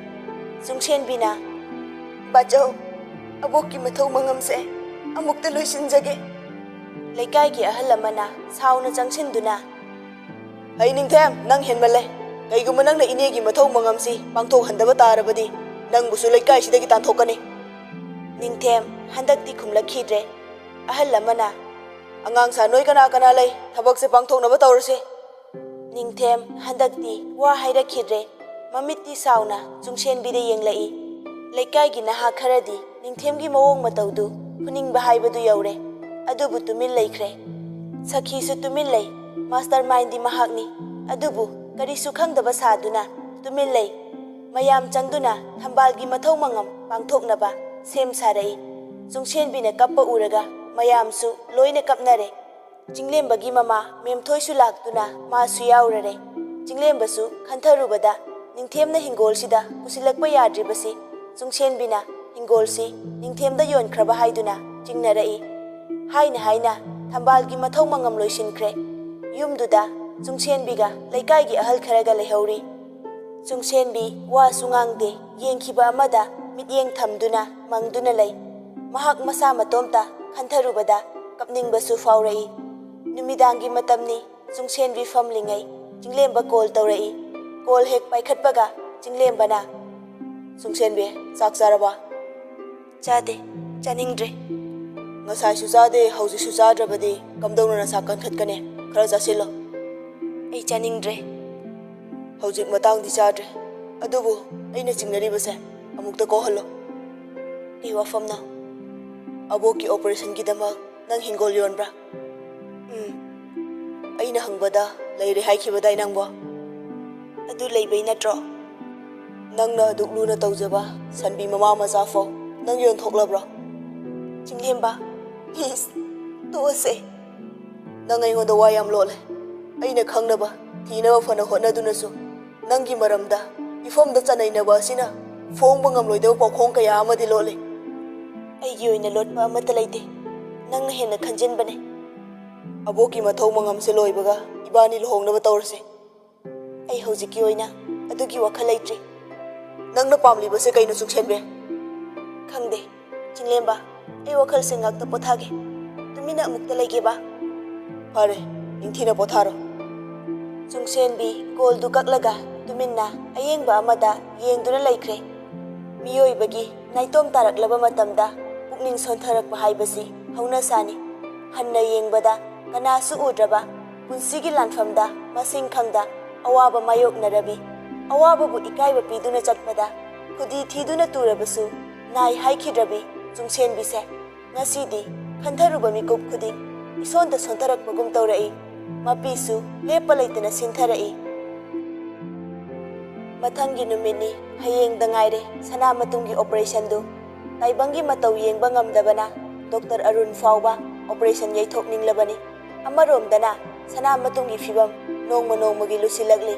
ꯆꯨꯡꯁꯦꯟꯕꯤꯅ, "ꯕꯥꯆꯧ, ꯑꯕꯣꯛꯀꯤ ꯃꯊꯧ ꯃꯉꯝꯁꯦ ꯑꯃꯨꯛꯇ ꯂꯣꯏꯁꯤꯟꯖꯒꯦ꯫" ꯂꯩꯀꯥꯏꯒꯤ ꯑꯍꯜ ꯑꯃꯅ ꯁꯥꯎꯅ ꯆꯪꯁꯤꯟꯗꯨꯅ, "ꯍꯩ ꯅꯤꯡꯊꯦꯝ, ꯅꯪ ꯍꯦꯟꯃꯜꯂꯦ꯫ ꯀꯩꯒꯨꯝꯕ ꯅꯪꯅ ꯏꯅꯦꯒꯤ ꯃꯊꯧ ꯃꯉꯝꯁꯤ ꯄꯥꯡꯊꯣꯛꯍꯟꯗꯕ ꯇꯥꯔꯕꯗꯤ ꯅꯪꯕꯨꯁꯨ ꯂꯩꯀꯥꯏꯁꯤꯗꯒꯤ ꯇꯥꯟꯊꯣꯛꯀꯅꯤ꯫ ꯅꯤꯡꯊꯦꯝ ꯍꯟꯗꯛꯇꯤ ꯈꯨꯝꯂꯛꯈꯤꯗ꯭ꯔꯦ꯫ ꯑꯍꯜ ꯑꯃꯅ, "ꯑꯉꯥꯡ ꯁꯥ ꯅꯣꯏ ꯀꯅꯥ ꯀꯅꯥ ꯂꯩ? ꯊꯕꯛꯁꯦ ꯄꯥꯡꯊꯣꯛꯅꯕ ꯇꯧꯔꯁꯦ꯫" ꯅꯤꯡꯊꯦꯝ ꯍꯟꯗꯛꯇꯤ ꯋꯥ ꯍꯥꯏꯔꯛꯈꯤꯗ꯭ꯔꯦ꯫ ꯃꯃꯤꯠꯇꯤ ꯁꯥꯎꯅ ꯆꯨꯡꯁꯦꯟꯕꯤꯗ ꯌꯦꯡꯂꯛꯏ꯫ ꯂꯩꯀꯥꯏꯒꯤ ꯅꯍꯥ ꯈꯔꯗꯤ ꯅꯤꯡꯊꯦꯝꯒꯤ ꯃꯑꯣꯡ ꯃꯇꯧꯗꯨ ꯐꯨꯅꯤꯡꯕ ꯍꯥꯏꯕꯗꯨ ꯌꯧꯔꯦ꯫ ꯑꯗꯨꯕꯨ ꯇꯨꯃꯤꯟ ꯂꯩꯈ꯭ꯔꯦ꯫ ꯁꯈꯤꯁꯨ ꯇꯨꯃꯤꯟ ꯂꯩ꯫ ꯃꯥꯁꯇꯔ ꯃꯥꯏꯟꯗꯤ ꯃꯍꯥꯛꯅꯤ꯫ ꯑꯗꯨꯕꯨ ꯀꯔꯤꯁꯨ ꯈꯪꯗꯕ ꯁꯥꯗꯨꯅ ꯇꯨꯃꯤꯟ ꯂꯩ꯫ ꯃꯌꯥꯝ ꯆꯪꯗꯨꯅ ꯊꯝꯕꯥꯜꯒꯤ ꯃꯊꯧ ꯃꯉꯝ ꯄꯥꯡꯊꯣꯛꯅꯕ ꯁꯦꯝ ꯁꯥꯔꯛꯏ꯫ ꯆꯨꯡꯁꯦꯟꯕꯤꯅ ꯀꯞꯄ ꯎꯔꯒ ꯃꯌꯥꯝꯁꯨ ꯂꯣꯏꯅ ꯀꯞꯅꯔꯦ꯫ ꯆꯤꯡꯂꯦꯝꯕꯒꯤ ꯃꯃꯥ ꯃꯦꯝꯊꯣꯏꯁꯨ ꯂꯥꯛꯇꯨꯅ ꯃꯥꯁꯨ ꯌꯥꯎꯔꯔꯦ꯫ ꯆꯤꯡꯂꯦꯝꯕꯁꯨ ꯈꯟꯊꯔꯨꯕꯗ ꯅꯤꯡꯊꯦꯝꯅ ꯍꯤꯡꯒꯣꯜꯁꯤꯗ ꯄꯨꯁꯤꯜꯂꯛꯄ ꯌꯥꯗ꯭ꯔꯤꯕꯁꯤ ꯆꯨꯡꯁꯦꯟꯕꯤꯅ ꯍꯤꯡꯒꯣꯜꯁꯤ ꯅꯤꯡꯊꯦꯝꯗ ꯌꯣꯟꯈ꯭ꯔꯕ ꯍꯥꯏꯗꯨꯅ ꯆꯤꯡꯅꯔꯛꯏ꯫ ꯍꯥꯏꯅ ꯍꯥꯏꯅ ꯊꯝꯕꯥꯜꯒꯤ ꯃꯊꯧ ꯃꯉꯝ ꯂꯣꯏꯁꯤꯟꯈ꯭ꯔꯦ꯫ ꯌꯨꯝꯗꯨꯗ ꯆꯨꯡꯁꯦꯟꯕꯤꯒ ꯂꯩꯀꯥꯏꯒꯤ ꯑꯍꯜ ꯈꯔꯒ ꯂꯩꯍꯧꯔꯤ꯫ ꯆꯨꯡꯁꯦꯟꯕꯤ ꯋꯥꯁꯨ ꯉꯥꯡꯗꯦ, ꯌꯦꯡꯈꯤꯕ ꯑꯃꯗ ꯃꯤꯠꯌꯦꯡ ꯊꯝꯗꯨꯅ ꯃꯪꯗꯨꯅ ꯂꯩ꯫ ꯃꯍꯥꯛ ꯃꯁꯥ ꯃꯇꯣꯝꯇ ꯈꯟꯊꯔꯨꯕꯗ ꯀꯞꯅꯤꯡꯕꯁꯨ ꯐꯥꯎꯔꯛꯏ꯫ ꯅꯨꯃꯤꯗꯥꯡꯒꯤ ꯃꯇꯝꯅꯤ꯫ ꯆꯨꯡꯁꯦꯟꯕꯤ ꯐꯝꯂꯤꯉꯩ ꯆꯤꯡꯂꯦꯝꯕ ꯀꯣꯜ ꯇꯧꯔꯛꯏ꯫ ꯀꯣꯜ ꯍꯦꯛ ꯄꯥꯏꯈꯠꯄꯒ ꯆꯤꯡꯂꯦꯝꯕꯅ, "ꯆꯨꯡꯁꯦꯟꯕꯤ, ꯆꯥꯛ ꯆꯥꯔꯕ?" "ꯆꯥꯗꯦ, ꯆꯥꯅꯤꯡꯗ꯭ꯔꯦ꯫" "ꯉꯁꯥꯏꯁꯨ ꯆꯥꯗꯦ, ꯍꯧꯖꯤꯛꯁꯨ ꯆꯥꯗ꯭ꯔꯕꯗꯤ ꯀꯝꯗꯧꯅ ꯅꯁꯥ ꯀꯟꯈꯠꯀꯅꯤ? ꯈꯔ ꯆꯥꯁꯤꯜꯂꯣ꯫" "ꯑꯩ ꯆꯥꯅꯤꯡꯗ꯭ꯔꯦ꯫" "ꯍꯧꯖꯤꯛ ꯃꯇꯥꯡꯗꯤ ꯆꯥꯗ꯭ꯔꯦ, ꯑꯗꯨꯕꯨ ꯑꯩꯅ ꯆꯤꯡꯅꯔꯤꯕꯁꯦ ꯑꯃꯨꯛꯇ ꯀꯣꯛꯍꯜꯂꯣ꯫" "ꯀꯩ ꯋꯥꯐꯝꯅꯣ?" "ꯑꯕꯣꯛꯀꯤ ꯑꯣꯄꯔꯦꯁꯟꯒꯤꯗꯃꯛ ꯅꯪ ꯍꯤꯡꯒꯣꯜ ꯌꯣꯟꯕ꯭ꯔꯥ?" "ꯎꯝ꯫ ꯑꯩꯅ ꯍꯪꯕꯗ ꯂꯩꯔꯦ ꯍꯥꯏꯈꯤꯕꯗꯥꯏ ꯅꯪꯕꯣ?" "ꯑꯗꯨ ꯂꯩꯕꯩ ꯅꯠꯇ꯭ꯔꯣ?" "ꯅꯪꯅ ꯑꯗꯨꯛ ꯂꯨꯅ ꯇꯧꯖꯕ ꯁꯟꯕꯤ ꯃꯃꯥ ꯃꯆꯥ ꯐꯥꯎ ꯅꯪ ꯌꯣꯟꯊꯣꯛꯂꯕ꯭ꯔꯣ?" "ꯆꯤꯡꯂꯦꯝꯕ, please, ꯇꯣꯛꯑꯁꯦ꯫" "ꯅꯪ ꯑꯩꯉꯣꯟꯗ ꯋꯥ ꯌꯥꯝ ꯂꯣꯠꯂꯦ꯫ ꯑꯩꯅ ꯈꯪꯅꯕ, ꯊꯤꯅꯕ ꯐꯅ ꯍꯣꯠꯅꯗꯨꯅꯁꯨ ꯅꯪꯒꯤ ꯃꯔꯝꯗ ꯃꯤꯐꯝꯗ ꯆꯅꯩꯅꯕ ꯑꯁꯤꯅ ꯐꯣꯡꯕ ꯉꯝꯂꯣꯏꯗꯕ ꯄꯥꯎꯈꯣꯡ ꯀꯌꯥ ꯑꯃꯗꯤ ꯂꯣꯠꯂꯤ꯫" "ꯑꯩꯒꯤ ꯑꯣꯏꯅ ꯂꯣꯠꯄ ꯑꯃꯠꯇ ꯂꯩꯇꯦ꯫ ꯅꯪꯅ ꯍꯦꯟꯅ ꯈꯟꯖꯤꯟꯕꯅꯦ꯫" "ꯑꯕꯣꯛꯀꯤ ꯃꯊꯧ ꯃꯉꯝꯁꯦ ꯂꯣꯏꯕꯒ ꯏꯕꯥꯅꯤ ꯂꯨꯍꯣꯡꯅꯕ ꯇꯧꯔꯁꯦ꯫" "ꯑꯩ ꯍꯧꯖꯤꯛꯀꯤ ꯑꯣꯏꯅ ꯑꯗꯨꯒꯤ ꯋꯥꯈꯜ ꯂꯩꯇ꯭ꯔꯤ꯫" "ꯅꯪꯅ ꯄꯥꯝꯂꯤꯕꯁꯦ ꯀꯩꯅꯣ, ꯆꯨꯡꯁꯦꯟꯕꯤ?" "ꯈꯪꯗꯦ꯫ ꯆꯤꯡꯂꯦꯝꯕ, ꯑꯩ ꯋꯥꯈꯜꯁꯦ ꯉꯥꯛꯇ ꯄꯣꯊꯥꯒꯦ꯫ ꯇꯨꯃꯤꯟꯅ ꯑꯃꯨꯛꯇ ꯂꯩꯒꯦꯕ꯫" "ꯐꯔꯦ, ꯅꯤꯡꯊꯤꯅ ꯄꯣꯊꯥꯔꯣ꯫" ꯆꯨꯡꯁꯦꯟꯕꯤ ꯀꯣꯜꯗꯨ ꯀꯛꯂꯒ ꯇꯨꯃꯤꯟꯅ ꯑꯌꯦꯡꯕ ꯑꯃꯗ ꯌꯦꯡꯗꯨꯅ ꯂꯩꯈ꯭ꯔꯦ꯫ ꯃꯤꯑꯣꯏꯕꯒꯤ ꯅꯥꯏꯇꯣꯝ ꯇꯥꯔꯛꯂꯕ ꯃꯇꯝꯗ ꯄꯨꯛꯅꯤꯡ ꯁꯣꯟꯊꯔꯛꯄ ꯍꯥꯏꯕꯁꯤ ꯍꯧꯅꯁꯥꯅꯤ꯫ ꯍꯟꯅ ꯌꯦꯡꯕꯗ ꯀꯅꯥꯁꯨ ꯎꯗ꯭ꯔꯕ ꯄꯨꯟꯁꯤꯒꯤ ꯂꯥꯟꯐꯝꯗ ꯃꯁꯤꯡ ꯈꯪꯗ ꯑꯋꯥꯕ ꯃꯥꯌꯣꯛꯅꯔꯕꯤ, ꯑꯋꯥꯕꯕꯨ ꯏꯀꯥꯏꯕ ꯄꯤꯗꯨꯅ ꯆꯠꯄꯗ ꯈꯨꯗꯤ ꯊꯤꯗꯨꯅ ꯇꯨꯔꯕꯁꯨ ꯅꯥꯏ ꯍꯥꯏꯈꯤꯗ꯭ꯔꯕꯤ ꯆꯨꯡꯁꯦꯟꯕꯤꯁꯦ ꯉꯁꯤꯗꯤ ꯈꯟꯊꯔꯨꯕ ꯃꯤꯀꯨꯞ ꯈꯨꯗꯤꯡ ꯏꯁꯣꯟꯗ ꯁꯣꯟꯊꯔꯛꯄꯒꯨꯝ ꯇꯧꯔꯛꯏ꯫ ꯃꯄꯤꯁꯨ ꯂꯦꯞꯄ ꯂꯩꯇꯅ ꯁꯤꯟꯊꯔꯛꯏ꯫ ꯃꯊꯪꯒꯤ ꯅꯨꯃꯤꯠꯅꯤ꯫ ꯍꯌꯦꯡꯗ ꯉꯥꯏꯔꯦ ꯁꯅꯥ ꯃꯇꯨꯝꯒꯤ ꯑꯣꯄꯔꯦꯁꯟꯗꯨ꯫ ꯇꯥꯏꯕꯪꯒꯤ ꯃꯇꯧ ꯌꯦꯡꯕ ꯉꯝꯗꯕꯅ ꯗꯣꯛꯇꯔ ꯑꯔꯨꯟ ꯐꯥꯎꯕ ꯑꯣꯄꯔꯦꯁꯟ ꯌꯩꯊꯣꯛꯅꯤꯡꯂꯕꯅꯤ꯫ ꯑꯃꯔꯣꯝꯗꯅ ꯁꯅꯥ ꯃꯇꯨꯝꯒꯤ ꯐꯤꯕꯝ ꯅꯣꯡꯃ ꯅꯣꯡꯃꯒꯤ ꯂꯨꯁꯤꯜꯂꯛꯂꯤ꯫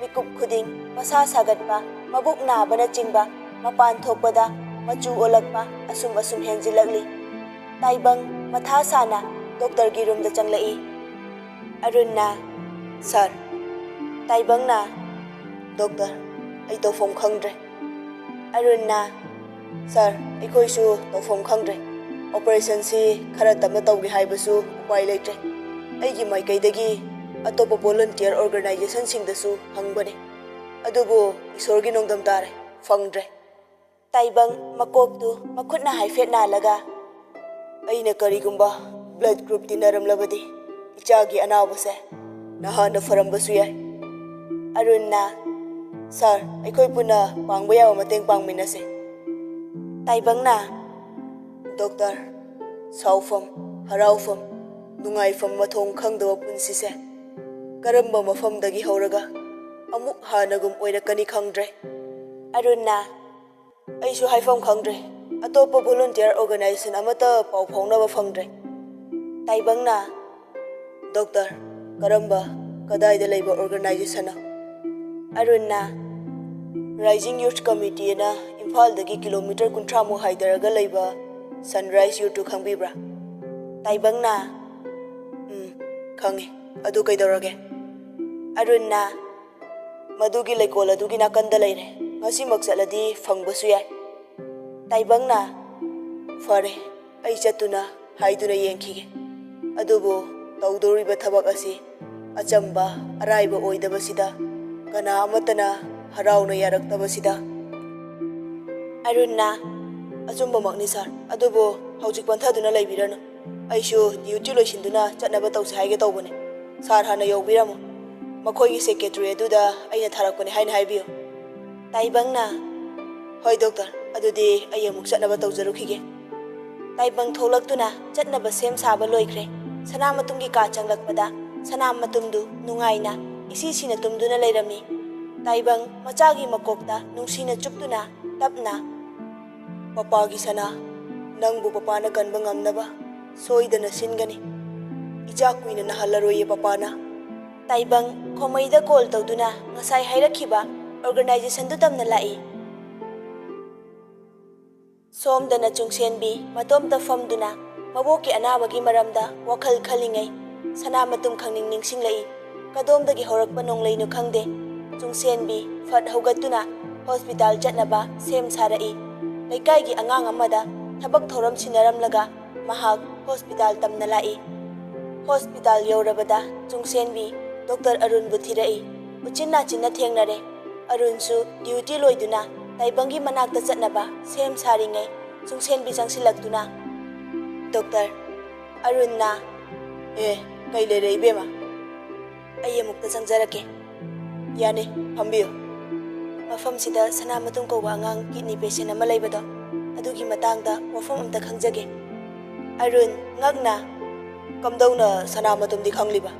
ꯃꯤꯀꯨꯞ ꯈꯨꯗꯤꯡ ꯃꯁꯥ ꯁꯥꯒꯠꯄ, ꯃꯕꯨꯛ ꯅꯥꯕꯅꯆꯤꯡꯕ, ꯃꯄꯥꯟ ꯊꯣꯛꯄꯗ ꯃꯆꯨ ꯑꯣꯜꯂꯛꯄ ꯑꯁꯨꯝ ꯑꯁꯨꯝ ꯍꯦꯟꯖꯤꯜꯂꯛꯂꯤ꯫ ꯇꯥꯏꯕꯪ ꯃꯊꯥ ꯁꯥꯅ ꯗꯣꯛꯇꯔꯒꯤ ꯔꯨꯝꯗ ꯆꯪꯂꯛꯏ꯫ ꯑꯔꯨꯟꯅ, "ꯁꯥꯔ꯫" ꯇꯥꯏꯕꯪꯅ, "ꯗꯣꯛꯇꯔ, ꯑꯩ ꯇꯧꯐꯝ ꯈꯪꯗ꯭ꯔꯦ꯫" ꯑꯔꯨꯟꯅ, "ꯁꯥꯔ, ꯑꯩꯈꯣꯏꯁꯨ ꯇꯧꯐꯝ ꯈꯪꯗ꯭ꯔꯦ꯫ ꯑꯣꯄꯔꯦꯁꯟꯁꯤ ꯈꯔ ꯇꯞꯅ ꯇꯧꯒꯦ ꯍꯥꯏꯕꯁꯨ ꯎꯄꯥꯏ ꯂꯩꯇ꯭ꯔꯦ꯫ ꯑꯩꯒꯤ ꯃꯥꯏꯀꯩꯗꯒꯤ ꯑꯇꯣꯞꯄ ꯚꯣꯂꯨꯟꯇꯤꯌꯔ ꯑꯣꯔꯒꯅꯥꯏꯖꯦꯁꯟꯁꯤꯡꯗꯁꯨ ꯍꯪꯕꯅꯦ, ꯑꯗꯨꯕꯨ ꯏꯁꯣꯔꯒꯤ ꯅꯣꯡꯗꯝ ꯇꯥꯔꯦ, ꯐꯪꯗ꯭ꯔꯦ꯫" ꯇꯥꯏꯕꯪ ꯃꯀꯣꯛꯇꯨ ꯃꯈꯨꯠꯅ ꯍꯥꯏꯐꯦꯠ ꯅꯥꯜꯂꯒ, "ꯑꯩꯅ ꯀꯔꯤꯒꯨꯝꯕ ꯕ꯭ꯂꯗ ꯒ꯭ꯔꯨꯞ ꯇꯤꯟꯅꯔꯝꯂꯕꯗꯤ ꯏꯆꯥꯒꯤ ꯑꯅꯥꯕꯁꯦ ꯅꯍꯥꯟꯅ ꯐꯔꯝꯕꯁꯨ ꯌꯥꯏ꯫" ꯑꯔꯨꯟꯅ, "ꯁꯥꯔ, ꯑꯩꯈꯣꯏ ꯄꯨꯟꯅ ꯄꯥꯡꯕ ꯌꯥꯕ ꯃꯇꯦꯡ ꯄꯥꯡꯃꯤꯟꯅꯁꯦ꯫" ꯇꯥꯏꯕꯪꯅ, "ꯗꯣꯛꯇꯔ, ꯁꯥꯎꯐꯝ, ꯍꯔꯥꯎꯐꯝ, ꯅꯨꯡꯉꯥꯏꯐꯝ ꯃꯊꯣꯡ ꯈꯪꯗꯕ ꯄꯨꯟꯁꯤꯁꯦ ꯀꯔꯝꯕ ꯃꯐꯝꯗꯒꯤ ꯍꯧꯔꯒ ꯑꯃꯨꯛ ꯍꯥꯟꯅꯒꯨꯝ ꯑꯣꯏꯔꯛꯀꯅꯤ ꯈꯪꯗ꯭ꯔꯦ꯫" ꯑꯔꯨꯟꯅ, "ꯑꯩꯁꯨ ꯍꯥꯏꯐꯝ ꯈꯪꯗ꯭ꯔꯦ꯫ ꯑꯇꯣꯞꯄ ꯚꯣꯂꯨꯟꯇꯤꯌꯔ ꯑꯣꯔꯒꯅꯥꯏꯖꯦꯁꯟ ꯑꯃꯠꯇ ꯄꯥꯎ ꯐꯥꯎꯅꯕ ꯐꯪꯗ꯭ꯔꯦ꯫" ꯇꯥꯏꯕꯪꯅ, "ꯗꯣꯛꯇꯔ, ꯀꯔꯝꯕ, ꯀꯗꯥꯏꯗ ꯂꯩꯕ ꯑꯣꯔꯒꯅꯥꯏꯖꯦꯁꯟꯅꯣ?" ꯑꯔꯨꯟꯅ, "ꯔꯥꯏꯖꯤꯡ ꯌꯨꯊ ꯀꯃꯤꯇꯤ ꯑꯅ ꯏꯝꯐꯥꯜꯗꯒꯤ ꯀꯤꯂꯣꯃꯤꯇꯔ ꯀꯨꯟꯊ꯭ꯔꯥꯃꯨꯛ ꯍꯥꯏꯊꯔꯒ ꯂꯩꯕ ꯁꯟꯔꯥꯏꯖ ꯌꯨꯊꯇꯨ ꯈꯪꯕꯤꯕ꯭ꯔꯥ?" ꯇꯥꯏꯕꯪꯅ, "ꯎꯝ, ꯈꯪꯉꯤ꯫ ꯑꯗꯨ ꯀꯩꯗꯧꯔꯒꯦ?" ꯑꯔꯨꯟꯅ, "ꯃꯗꯨꯒꯤ ꯂꯩꯀꯣꯜ ꯑꯗꯨꯒꯤ ꯅꯥꯀꯟꯗ ꯂꯩꯔꯦ꯫ ꯉꯁꯤꯃꯛ ꯆꯠꯂꯗꯤ ꯐꯪꯕꯁꯨ ꯌꯥꯏ꯫" ꯇꯥꯏꯕꯪꯅ, "ꯐꯔꯦ, ꯑꯩ ꯆꯠꯇꯨꯅ ꯍꯥꯏꯗꯨꯅ ꯌꯦꯡꯈꯤꯒꯦ꯫ ꯑꯗꯨꯕꯨ ꯇꯧꯗꯧꯔꯤꯕ ꯊꯕꯛ ꯑꯁꯤ ꯑꯆꯝꯕ ꯑꯔꯥꯏꯕ ꯑꯣꯏꯗꯕꯁꯤꯗ ꯀꯅꯥ ꯑꯃꯠꯇꯅ ꯍꯔꯥꯎꯅ ꯌꯥꯔꯛꯇꯕꯁꯤꯗ꯫ ꯑꯔꯨꯟꯅ, "ꯑꯆꯨꯝꯕꯃꯛꯅꯤ ꯁꯥꯔ, ꯑꯗꯨꯕꯨ ꯍꯧꯖꯤꯛ ꯄꯟꯊꯗꯨꯅ ꯂꯩꯕꯤꯔꯅꯨ꯫ ꯑꯩꯁꯨ ꯗ꯭ꯌꯨꯇꯤ ꯂꯣꯏꯁꯤꯟꯗꯨꯅ ꯆꯠꯅꯕ ꯇꯧꯁꯤ ꯍꯥꯏꯒꯦ ꯇꯧꯕꯅꯦ꯫ ꯁꯥꯔ ꯍꯥꯟꯅ ꯌꯧꯕꯤꯔꯝꯃꯨ꯫ ꯃꯈꯣꯏꯒꯤ ꯁꯦꯀ꯭ꯔꯦꯇꯔꯤ ꯑꯗꯨꯗ ꯑꯩꯅ ꯊꯥꯔꯛꯄꯅꯦ ꯍꯥꯏꯅ ꯍꯥꯏꯕꯤꯌꯨ꯫" ꯇꯥꯏꯕꯪꯅ, "ꯍꯣꯏ ꯗꯣꯛꯇꯔ, ꯑꯗꯨꯗꯤ ꯑꯩ ꯑꯃꯨꯛ ꯆꯠꯅꯕ ꯇꯧꯖꯔꯨꯈꯤꯒꯦ꯫" ꯇꯥꯏꯕꯪ ꯊꯣꯛꯂꯛꯇꯨꯅ ꯆꯠꯅꯕ ꯁꯦꯝ ꯁꯥꯕ ꯂꯣꯏꯈ꯭ꯔꯦ꯫ ꯁꯅꯥꯃꯇꯨꯝꯒꯤ ꯀꯥ ꯆꯪꯂꯛꯄꯗ ꯁꯅꯥꯃꯇꯨꯝꯗꯨ ꯅꯨꯡꯉꯥꯏꯅ ꯏꯁꯤ ꯁꯤꯅ ꯇꯨꯝꯗꯨꯅ ꯂꯩꯔꯝꯃꯤ꯫ ꯇꯥꯏꯕꯪ ꯃꯆꯥꯒꯤ ꯃꯀꯣꯛꯇ ꯅꯨꯡꯁꯤꯅ ꯆꯨꯞꯇꯨꯅ ꯇꯞꯅ, "ꯄꯄꯥꯒꯤ ꯁꯅꯥ, ꯅꯪꯕꯨ ꯄꯄꯥꯅ ꯀꯟꯕ ꯉꯝꯅꯕ ꯁꯣꯏꯗꯅ ꯁꯤꯟꯒꯅꯤ꯫ ꯏꯆꯥ ꯀꯨꯏꯅ ꯅꯥꯍꯜꯂꯔꯣꯏꯌꯦ ꯄꯄꯥꯅ꯫" ꯇꯥꯏꯕꯪ ꯈꯣꯃꯩꯗ ꯀꯣꯜ ꯇꯧꯗꯨꯅ ꯉꯁꯥꯏ ꯍꯥꯏꯔꯛꯈꯤꯕ ꯑꯣꯔꯒꯅꯥꯏꯖꯦꯁꯟꯗꯨ ꯇꯝꯅ ꯂꯥꯛꯏ꯫ ꯁꯣꯝꯗꯅ ꯆꯨꯡꯁꯦꯟꯕꯤ ꯃꯇꯣꯝꯇ ꯐꯝꯗꯨꯅ ꯃꯕꯣꯛꯀꯤ ꯑꯅꯥꯕꯒꯤ ꯃꯔꯝꯗ ꯋꯥꯈꯜ ꯈꯜꯂꯤꯉꯩ, ꯁꯅꯥꯃꯇꯨꯝ ꯈꯪꯅꯤꯡ ꯅꯤꯡꯁꯤꯡꯂꯛꯏ꯫ ꯀꯗꯣꯝꯗꯒꯤ ꯍꯧꯔꯛꯄ ꯅꯣꯡꯂꯩꯅꯣ ꯈꯪꯗꯦ꯫ ꯆꯨꯡꯁꯦꯟꯕꯤ ꯐꯠ ꯍꯧꯒꯠꯇꯨꯅ ꯍꯣꯁꯄꯤꯇꯥꯜ ꯆꯠꯅꯕ ꯁꯦꯝ ꯁꯥꯔꯛꯏ꯫ ꯂꯩꯀꯥꯏꯒꯤ ꯑꯉꯥꯡ ꯑꯃꯗ ꯊꯕꯛ ꯊꯧꯔꯝ ꯁꯤꯟꯅꯔꯝꯂꯒ ꯃꯍꯥꯛ ꯍꯣꯁꯄꯤꯇꯥꯜ ꯇꯝꯅ ꯂꯥꯛꯏ꯫ Hospital ꯌꯧꯔꯕꯗ ꯆꯨꯡꯁꯦꯟꯕꯤ doctor ꯑꯔꯨꯟꯕꯨ ꯊꯤꯔꯛꯏ꯫ ꯎꯆꯤꯟ ꯅꯥꯆꯤꯟꯅ ꯊꯦꯡꯅꯔꯦ꯫ ꯑꯔꯨꯟꯁꯨ ꯗ꯭ꯌꯨꯇꯤ ꯂꯣꯏꯗꯨꯅ ꯇꯥꯏꯕꯪꯒꯤ ꯃꯅꯥꯛꯇ ꯆꯠꯅꯕ ꯁꯦꯝ ꯁꯥꯔꯤꯉꯩ ꯆꯨꯡꯁꯦꯟꯕꯤ ꯆꯪꯁꯤꯜꯂꯛꯇꯨꯅ, "ꯗꯣꯛꯇꯔ꯫" ꯑꯔꯨꯟꯅ, "ꯑꯦ, ꯀꯩ ꯂꯩꯔꯦ ꯏꯕꯦꯝꯃ?" "ꯑꯩ ꯑꯃꯨꯛꯇ ꯆꯪꯖꯔꯛꯀꯦ꯫" "ꯌꯥꯅꯤ, ꯐꯝꯕꯤꯌꯨ꯫" "ꯃꯐꯝꯁꯤꯗ ꯁꯅꯥꯃꯇꯨꯝ ꯀꯧꯕ ꯑꯉꯥꯡ ꯀꯤꯗꯅꯤ ꯄꯦꯁꯦꯟ ꯑꯃ ꯂꯩꯕꯗꯣ, ꯑꯗꯨꯒꯤ ꯃꯇꯥꯡꯗ ꯋꯥꯐꯝ ꯑꯝꯇ ꯈꯪꯖꯒꯦ꯫" ꯑꯔꯨꯟ, ꯉꯛꯅ, "ꯀꯝꯗꯧꯅ ꯁꯅꯥꯃꯇꯨꯝꯗꯤ ꯈꯪꯂꯤꯕ?"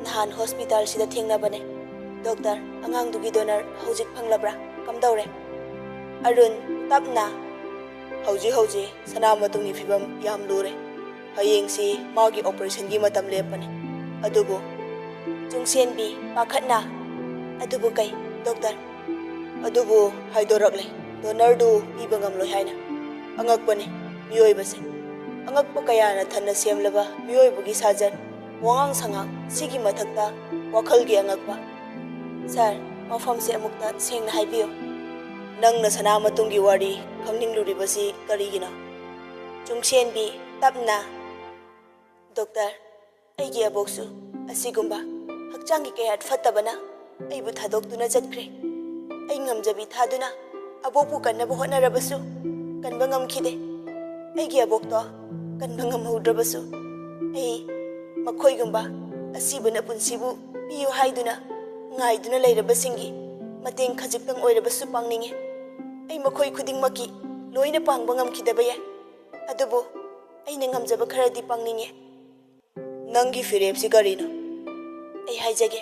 "ꯅꯍꯥꯟ ꯍꯣꯁꯄꯤꯇꯥꯜꯁꯤꯗ ꯊꯦꯡꯅꯕꯅꯦ꯫ ꯗꯣꯛꯇꯔ, ꯑꯉꯥꯡꯗꯨꯒꯤ ꯗꯣꯅꯔ ꯍꯧꯖꯤꯛ ꯐꯪꯂꯕ꯭ꯔꯥ? ꯀꯝꯗꯧꯔꯦ?" ꯑꯔꯨꯟ, ꯇꯞꯅ, "ꯍꯧꯖꯤꯛ ꯍꯧꯖꯤꯛ ꯁꯅꯥꯃꯇꯨꯝꯒꯤ ꯐꯤꯕꯝ ꯌꯥꯝ ꯂꯨꯔꯦ꯫ ꯍꯌꯦꯡꯁꯤ ꯃꯥꯒꯤ ꯑꯣꯄꯔꯦꯁꯟꯒꯤ ꯃꯇꯝ ꯂꯦꯞꯄꯅꯤ꯫" "ꯑꯗꯨꯕꯨ?" ꯆꯨꯡꯁꯦꯟꯕꯤ, ꯄꯥꯈꯠꯅ, "ꯑꯗꯨꯕꯨ ꯀꯩ, ꯗꯣꯛꯇꯔ?" "ꯑꯗꯨꯕꯨ ꯍꯥꯏꯗꯣꯔꯛꯂꯦ, ꯗꯣꯅꯔꯗꯨ ꯄꯤꯕ ꯉꯝꯂꯣꯏ ꯍꯥꯏꯅ꯫ ꯑꯉꯛꯄꯅꯤ ꯃꯤꯑꯣꯏꯕꯁꯦ꯫ ꯑꯉꯛꯄ ꯀꯌꯥꯅ ꯊꯟꯅ ꯁꯦꯝꯂꯕ ꯃꯤꯑꯣꯏꯕꯒꯤ ꯁꯥꯖꯠ, ꯋꯥꯉꯥꯡ ꯁꯉꯥꯡ, ꯁꯤꯒꯤ ꯃꯊꯛꯇ ꯋꯥꯈꯜꯒꯤ ꯑꯉꯛꯄ꯫" "ꯁꯥꯔ, ꯃꯐꯝꯁꯦ ꯑꯃꯨꯛꯇ ꯁꯦꯡꯅ ꯍꯥꯏꯕꯤꯌꯨ꯫ ꯅꯪꯅ ꯁꯅꯥꯃꯇꯨꯝꯒꯤ ꯋꯥꯔꯤ ꯈꯪꯅꯤꯡꯂꯨꯔꯤꯕꯁꯤ ꯀꯔꯤꯒꯤꯅꯣ?" ꯆꯨꯡꯁꯦꯟꯕꯤ, ꯇꯞꯅ, "ꯗꯣꯛꯇꯔ, ꯑꯩꯒꯤ ꯑꯕꯣꯛꯁꯨ ꯑꯁꯤꯒꯨꯝꯕ ꯍꯛꯆꯥꯡꯒꯤ ꯀꯌꯥꯠ ꯐꯠꯇꯕꯅ ꯑꯩꯕꯨ ꯊꯥꯗꯣꯛꯇꯨꯅ ꯆꯠꯈ꯭ꯔꯦ꯫ ꯑꯩ ꯉꯝꯖꯕꯤ ꯊꯥꯗꯨꯅ ꯑꯕꯣꯛꯄꯨ ꯀꯟꯅꯕ ꯍꯣꯠꯅꯔꯕꯁꯨ ꯀꯟꯕ ꯉꯝꯈꯤꯗꯦ꯫ ꯑꯩꯒꯤ ꯑꯕꯣꯛꯇꯣ ꯀꯟꯕ ꯉꯝꯍꯧꯗ꯭ꯔꯕꯁꯨ ꯑꯩ ꯃꯈꯣꯏꯒꯨꯝꯕ ꯑꯁꯤꯕꯅ ꯄꯨꯟꯁꯤꯕꯨ ꯄꯤꯌꯨ ꯍꯥꯏꯗꯨꯅ ꯉꯥꯏꯗꯨꯅ ꯂꯩꯔꯕꯁꯤꯡꯒꯤ ꯃꯇꯦꯡ ꯈꯖꯤꯛꯇꯪ ꯑꯣꯏꯔꯕꯁꯨ ꯄꯥꯡꯅꯤꯡꯉꯤ꯫ ꯑꯩ ꯃꯈꯣꯏ ꯈꯨꯗꯤꯡꯃꯛꯀꯤ ꯂꯣꯏꯅ ꯄꯥꯡꯕ ꯉꯝꯈꯤꯗꯕ ꯌꯥꯏ, ꯑꯗꯨꯕꯨ ꯑꯩꯅ ꯉꯝꯖꯕ ꯈꯔꯗꯤ ꯄꯥꯡꯅꯤꯡꯉꯤ꯫ ꯅꯪꯒꯤ ꯐꯤꯔꯦꯞꯁꯤ ꯀꯔꯤꯅꯣ? ꯑꯩ ꯍꯥꯏꯖꯒꯦ,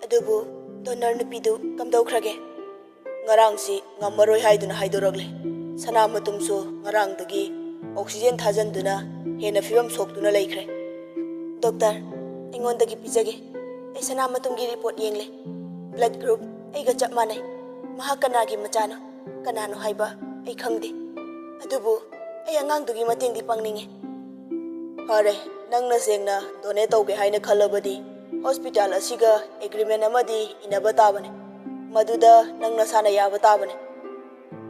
ꯑꯗꯨꯕꯨ ꯗꯣꯅꯔ ꯅꯨꯄꯤꯗꯨ ꯀꯝꯗꯧꯈ꯭ꯔꯒꯦ? ꯉꯔꯥꯡꯁꯤ ꯉꯝꯃꯔꯣꯏ ꯍꯥꯏꯗꯨꯅ ꯍꯥꯏꯗꯣꯔꯛꯂꯦ꯫ ꯁꯅꯥ ꯃꯇꯨꯝꯁꯨ ꯉꯔꯥꯡꯗꯒꯤ ꯑꯣꯛꯁꯤꯖꯦꯟ ꯊꯥꯖꯤꯟꯗꯨꯅ ꯍꯦꯟꯅ ꯐꯤꯕꯝ ꯁꯣꯛꯇꯨꯅ ꯂꯩꯈ꯭ꯔꯦ꯫ ꯗꯣꯛꯇꯔ, ꯑꯩꯉꯣꯟꯗꯒꯤ ꯄꯤꯖꯒꯦ꯫ ꯑꯩ ꯁꯅꯥ ꯃꯇꯨꯝꯒꯤ ꯔꯤꯄꯣꯔꯠ ꯌꯦꯡꯂꯦ꯫ ꯕ꯭ꯂꯗ ꯒ꯭ꯔꯨꯞ ꯑꯩꯒ ꯆꯞ ꯃꯥꯟꯅꯩ꯫ ꯃꯍꯥꯛ ꯀꯅꯥꯒꯤ ꯃꯆꯥꯅꯣ, ꯀꯅꯥꯅꯣ ꯍꯥꯏꯕ ꯑꯩ ꯈꯪꯗꯦ꯫ ꯑꯗꯨꯕꯨ ꯑꯩ ꯑꯉꯥꯡꯗꯨꯒꯤ ꯃꯇꯦꯡꯗꯤ ꯄꯥꯡꯅꯤꯡꯉꯤ꯫ ꯐꯔꯦ, ꯅꯪꯅ ꯁꯦꯡꯅ ꯗꯣꯅꯦꯠ ꯇꯧꯒꯦ ꯍꯥꯏꯅ ꯈꯜꯂꯕꯗꯤ ꯍꯣꯁꯄꯤꯇꯥꯜ ꯑꯁꯤꯒ ꯑꯦꯒ꯭ꯔꯤꯃꯦꯟ ꯑꯃꯗꯤ ꯏꯅꯕ ꯇꯥꯕꯅꯤ꯫ ꯃꯗꯨꯗ ꯅꯪ ꯅꯁꯥꯅ ꯌꯥꯕ ꯇꯥꯕꯅꯤ꯫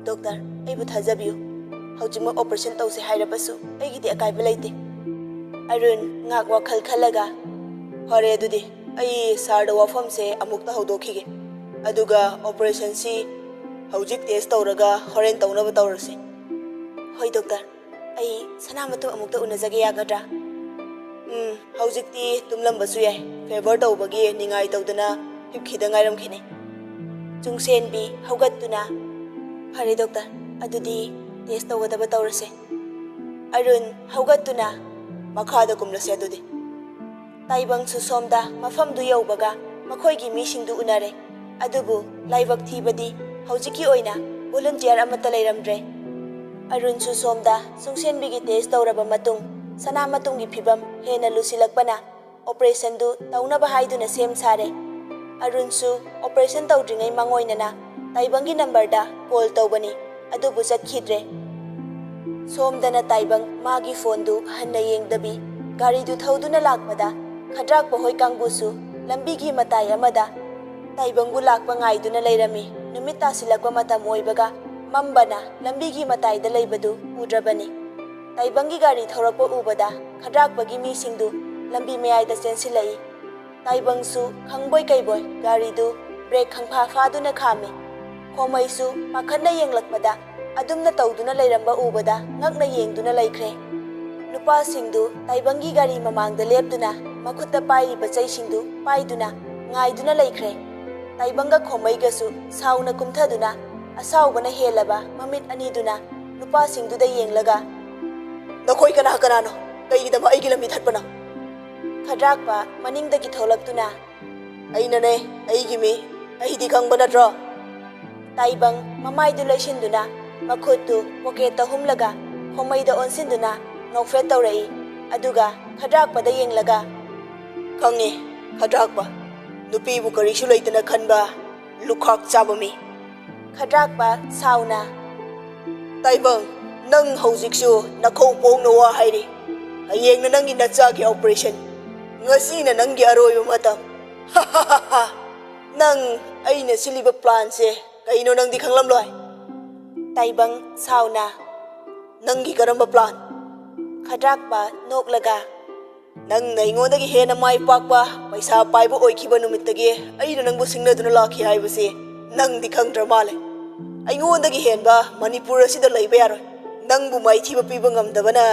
ꯗꯣꯛꯇꯔ, ꯑꯩꯕꯨ ꯊꯥꯖꯕꯤꯌꯨ꯫ ꯍꯧꯖꯤꯛꯃꯛ ꯑꯣꯄꯔꯦꯁꯟ ꯇꯧꯁꯦ ꯍꯥꯏꯔꯕꯁꯨ ꯑꯩꯒꯤꯗꯤ ꯑꯀꯥꯏꯕ ꯂꯩꯇꯦ꯫ ꯑꯔꯨꯟ ꯉꯥꯛ ꯋꯥꯈꯜ ꯈꯜꯂꯒ, ꯐꯔꯦ ꯑꯗꯨꯗꯤ, ꯑꯩ ꯁꯥꯔꯗ ꯋꯥꯐꯝꯁꯦ ꯑꯃꯨꯛꯇ ꯍꯧꯗꯣꯛꯈꯤꯒꯦ꯫ ꯑꯗꯨꯒ ꯑꯣꯄꯔꯦꯁꯟꯁꯤ ꯍꯧꯖꯤꯛ ꯇꯦꯁ ꯇꯧꯔꯒ ꯍꯣꯔꯦꯟ ꯇꯧꯅꯕ ꯇꯧꯔꯁꯤ꯫ ꯍꯣꯏ ꯗꯣꯛꯇꯔ, ꯑꯩ ꯁꯅꯥ ꯃꯇꯨꯝ ꯑꯃꯨꯛꯇ ꯎꯅꯖꯒꯦ ꯌꯥꯒꯗ꯭ꯔꯥ? ꯎꯝ, ꯍꯧꯖꯤꯛꯇꯤ ꯇꯨꯝꯂꯝꯕꯁꯨ ꯌꯥꯏ꯫ ꯐꯦꯚꯔ ꯇꯧꯕꯒꯤ ꯅꯤꯡꯉꯥꯏ ꯇꯧꯗꯨꯅ ꯍꯤꯞꯈꯤꯗ ꯉꯥꯏꯔꯝꯈꯤꯅꯤ꯫ ꯆꯨꯡꯁꯦꯟꯕꯤ ꯍꯧꯒꯠꯇꯨꯅ, ꯐꯔꯦ ꯗꯣꯛꯇꯔ, ꯑꯗꯨꯗꯤ ꯇꯦꯁ ꯇꯧꯒꯗꯕ ꯇꯧꯔꯁꯦ꯫ ꯑꯔꯨꯟ ꯍꯧꯒꯠꯇꯨꯅ, ꯃꯈꯥꯗ ꯀꯨꯝꯂꯁꯦ ꯑꯗꯨꯗꯤ꯫ ꯇꯥꯏꯕꯪꯁꯨ ꯁꯣꯝꯗ ꯃꯐꯝꯗꯨ ꯌꯧꯕꯒ ꯃꯈꯣꯏꯒꯤ ꯃꯤꯁꯤꯡꯗꯨ ꯎꯅꯔꯦ꯫ ꯑꯗꯨꯕꯨ ꯂꯥꯏꯕꯛ ꯊꯤꯕꯗꯤ ꯍꯧꯖꯤꯛꯀꯤ ꯑꯣꯏꯅ ꯚꯣꯂꯨꯟꯇꯤꯌꯔ ꯑꯃꯠꯇ ꯂꯩꯔꯝꯗ꯭ꯔꯦ꯫ ꯑꯔꯨꯟꯁꯨ ꯁꯣꯝꯗ ꯆꯨꯡꯁꯦꯟꯕꯤꯒꯤ ꯇꯦꯁ ꯇꯧꯔꯕ ꯃꯇꯨꯡ ꯁꯅꯥ ꯃꯇꯨꯝꯒꯤ ꯐꯤꯕꯝ ꯍꯦꯟꯅ ꯂꯨꯁꯤꯜꯂꯛꯄꯅ ꯑꯣꯄꯔꯦꯁꯟꯗꯨ ꯇꯧꯅꯕ ꯍꯥꯏꯗꯨꯅ ꯁꯦꯝ ꯁꯥꯔꯦ꯫ ꯑꯔꯨꯟꯁꯨ ꯑꯣꯄꯔꯦꯁꯟ ꯇꯧꯗ꯭ꯔꯤꯉꯩ ꯃꯥꯡꯑꯣꯏꯅꯅ ꯇꯥꯏꯕꯪꯒꯤ ꯅꯝꯕꯔꯗ ꯀꯣꯜ ꯇꯧꯕꯅꯤ, ꯑꯗꯨꯕꯨ ꯆꯠꯈꯤꯗ꯭ꯔꯦ꯫ ꯁꯣꯝꯗꯅ ꯇꯥꯏꯕꯪ ꯃꯥꯒꯤ ꯐꯣꯟꯗꯨ ꯍꯟꯅ ꯌꯦꯡꯗꯕꯤ ꯒꯥꯔꯤꯗꯨ ꯊꯧꯗꯨꯅ ꯂꯥꯛꯄꯗ ꯈꯗ꯭ꯔꯥꯛꯄ ꯍꯣꯏ ꯀꯥꯡꯕꯨꯁꯨ ꯂꯝꯕꯤꯒꯤ ꯃꯇꯥꯏ ꯑꯃꯗ ꯇꯥꯏꯕꯪꯕꯨ ꯂꯥꯛꯄ ꯉꯥꯏꯗꯨꯅ ꯂꯩꯔꯝꯃꯤ꯫ ꯅꯨꯃꯤꯠ ꯇꯥꯁꯤꯜꯂꯛꯄ ꯃꯇꯝ ꯑꯣꯏꯕꯒ ꯃꯝꯕꯅ ꯂꯝꯕꯤꯒꯤ ꯃꯇꯥꯏꯗ ꯂꯩꯕꯗꯨ ꯎꯗ꯭ꯔꯕꯅꯤ꯫ ꯇꯥꯏꯕꯪꯒꯤ ꯒꯥꯔꯤ ꯊꯧꯔꯛꯄ ꯎꯕꯗ ꯈꯗ꯭ꯔꯥꯛꯄꯒꯤ ꯃꯤꯁꯤꯡꯗꯨ ꯂꯝꯕꯤ ꯃꯌꯥꯏꯗ ꯆꯦꯟꯁꯤꯜꯂꯛꯏ꯫ ꯇꯥꯏꯕꯪꯁꯨ ꯈꯪꯕꯣꯏ ꯀꯩꯕꯣꯏ ꯒꯥꯔꯤꯗꯨ ꯕ꯭ꯔꯦꯛ ꯈꯪꯐꯥ ꯐꯥꯗꯨꯅ ꯈꯥꯝꯃꯤ꯫ ꯈꯣꯃꯩꯁꯨ ꯄꯥꯈꯠꯅ ꯌꯦꯡꯂꯛꯄꯗ ꯑꯗꯨꯝꯅ ꯇꯧꯗꯨꯅ ꯂꯩꯔꯝꯕ ꯎꯕꯗ ꯉꯛꯅ ꯌꯦꯡꯗꯨꯅ ꯂꯩꯈ꯭ꯔꯦ꯫ ꯅꯨꯄꯥꯁꯤꯡꯗꯨ ꯇꯥꯏꯕꯪꯒꯤ ꯒꯥꯔꯤ ꯃꯃꯥꯡꯗ ꯂꯦꯞꯇꯨꯅ ꯃꯈꯨꯠꯇ ꯄꯥꯏꯔꯤꯕ ꯆꯩꯁꯤꯡꯗꯨ ꯄꯥꯏꯗꯨꯅ ꯉꯥꯏꯗꯨꯅ ꯂꯩꯈ꯭ꯔꯦ꯫ ꯇꯥꯏꯕꯪꯒ ꯈꯣꯃꯩꯒꯁꯨ ꯁꯥꯎꯅ ꯀꯨꯝꯊꯗꯨꯅ ꯑꯁꯥꯎꯕꯅ ꯍꯦꯜꯂꯕ ꯃꯃꯤꯠ ꯑꯅꯤꯗꯨꯅ ꯅꯨꯄꯥꯁꯤꯡꯗꯨꯗ ꯌꯦꯡꯂꯒ, "ꯅꯈꯣꯏ ꯀꯅꯥ ꯀꯅꯥꯅꯣ? ꯀꯩꯒꯤꯗꯃꯛ ꯑꯩꯒꯤ ꯂꯝꯕꯤ ꯊꯠꯄꯅꯣ?" ꯈꯗ꯭ꯔꯥꯛꯄ ꯃꯅꯤꯡꯗꯒꯤ ꯊꯣꯛꯂꯛꯇꯨꯅ, "ꯑꯩꯅꯅꯦ, ꯑꯩꯒꯤ ꯃꯤ, ꯑꯩꯗꯤ ꯈꯪꯕ ꯅꯠꯇ꯭ꯔꯣ?" ꯇꯥꯏꯕꯪ ꯃꯃꯥꯏꯗꯨ ꯂꯩꯁꯤꯟꯗꯨꯅ ꯃꯈꯨꯠꯇꯨ ꯄꯣꯀꯦꯠꯇ ꯍꯨꯝꯂꯒ ꯈꯣꯃꯩꯗ ꯑꯣꯟꯁꯤꯟꯗꯨꯅ ꯅꯣꯛꯐꯦꯠ ꯇꯧꯔꯛꯏ꯫ ꯑꯗꯨꯒ ꯈꯗ꯭ꯔꯥꯛꯄꯗ ꯌꯦꯡꯂꯒ, "ꯈꯪꯉꯦ, ꯈꯗ꯭ꯔꯥꯛꯄ, ꯅꯨꯄꯤꯕꯨ ꯀꯔꯤꯁꯨ ꯂꯩꯇꯅ ꯈꯟꯕ ꯂꯨꯈꯥꯛ ꯆꯥꯕ ꯃꯤ꯫" ꯈꯗ꯭ꯔꯥꯛꯄ ꯁꯥꯎꯅ, "ꯇꯥꯏꯕꯪ, ꯅꯪ ꯍꯧꯖꯤꯛꯁꯨ ꯅꯈꯧ ꯄꯣꯡꯅ ꯋꯥ ꯍꯥꯏꯔꯤ꯫ ꯍꯌꯦꯡꯅ ꯅꯪꯒꯤ ꯅꯆꯥꯒꯤ ꯑꯣꯄꯔꯦꯁꯟ, ꯉꯁꯤꯅ ꯅꯪꯒꯤ ꯑꯔꯣꯏꯕ ꯃꯇꯝ꯫ ꯅꯪ ꯑꯩꯅ ꯁꯤꯜꯂꯤꯕ ꯄ꯭ꯂꯥꯟꯁꯦ ꯀꯩꯅꯣ ꯅꯪꯗꯤ ꯈꯪꯂꯝꯂꯣꯏ꯫" ꯇꯥꯏꯕꯪ ꯁꯥꯎꯅ, "ꯅꯪꯒꯤ ꯀꯔꯝꯕ ꯄ꯭ꯂꯥꯟ?" ꯈꯗ꯭ꯔꯥꯛꯄ ꯅꯣꯛꯂꯒ, "ꯅꯪꯅ ꯑꯩꯉꯣꯟꯗꯒꯤ ꯍꯦꯟꯅ ꯃꯥꯏ ꯄꯥꯛꯄ, ꯄꯩꯁꯥ ꯄꯥꯏꯕ ꯑꯣꯏꯈꯤꯕ ꯅꯨꯃꯤꯠꯇꯒꯤ ꯑꯩꯅ ꯅꯪꯕꯨ ꯁꯤꯡꯅꯗꯨꯅ ꯂꯥꯛꯈꯤ ꯍꯥꯏꯕꯁꯤ ꯅꯪꯗꯤ ꯈꯪꯗ꯭ꯔ ꯃꯥꯜꯂꯦ꯫ ꯑꯩꯉꯣꯟꯗꯒꯤ ꯍꯦꯟꯕ ꯃꯅꯤꯄꯨꯔ ꯑꯁꯤꯗ ꯂꯩꯕ ꯌꯥꯔꯣꯏ꯫ ꯅꯪꯕꯨ ꯃꯥꯏꯊꯤꯕ ꯄꯤꯕ ꯉꯝꯗꯕꯅ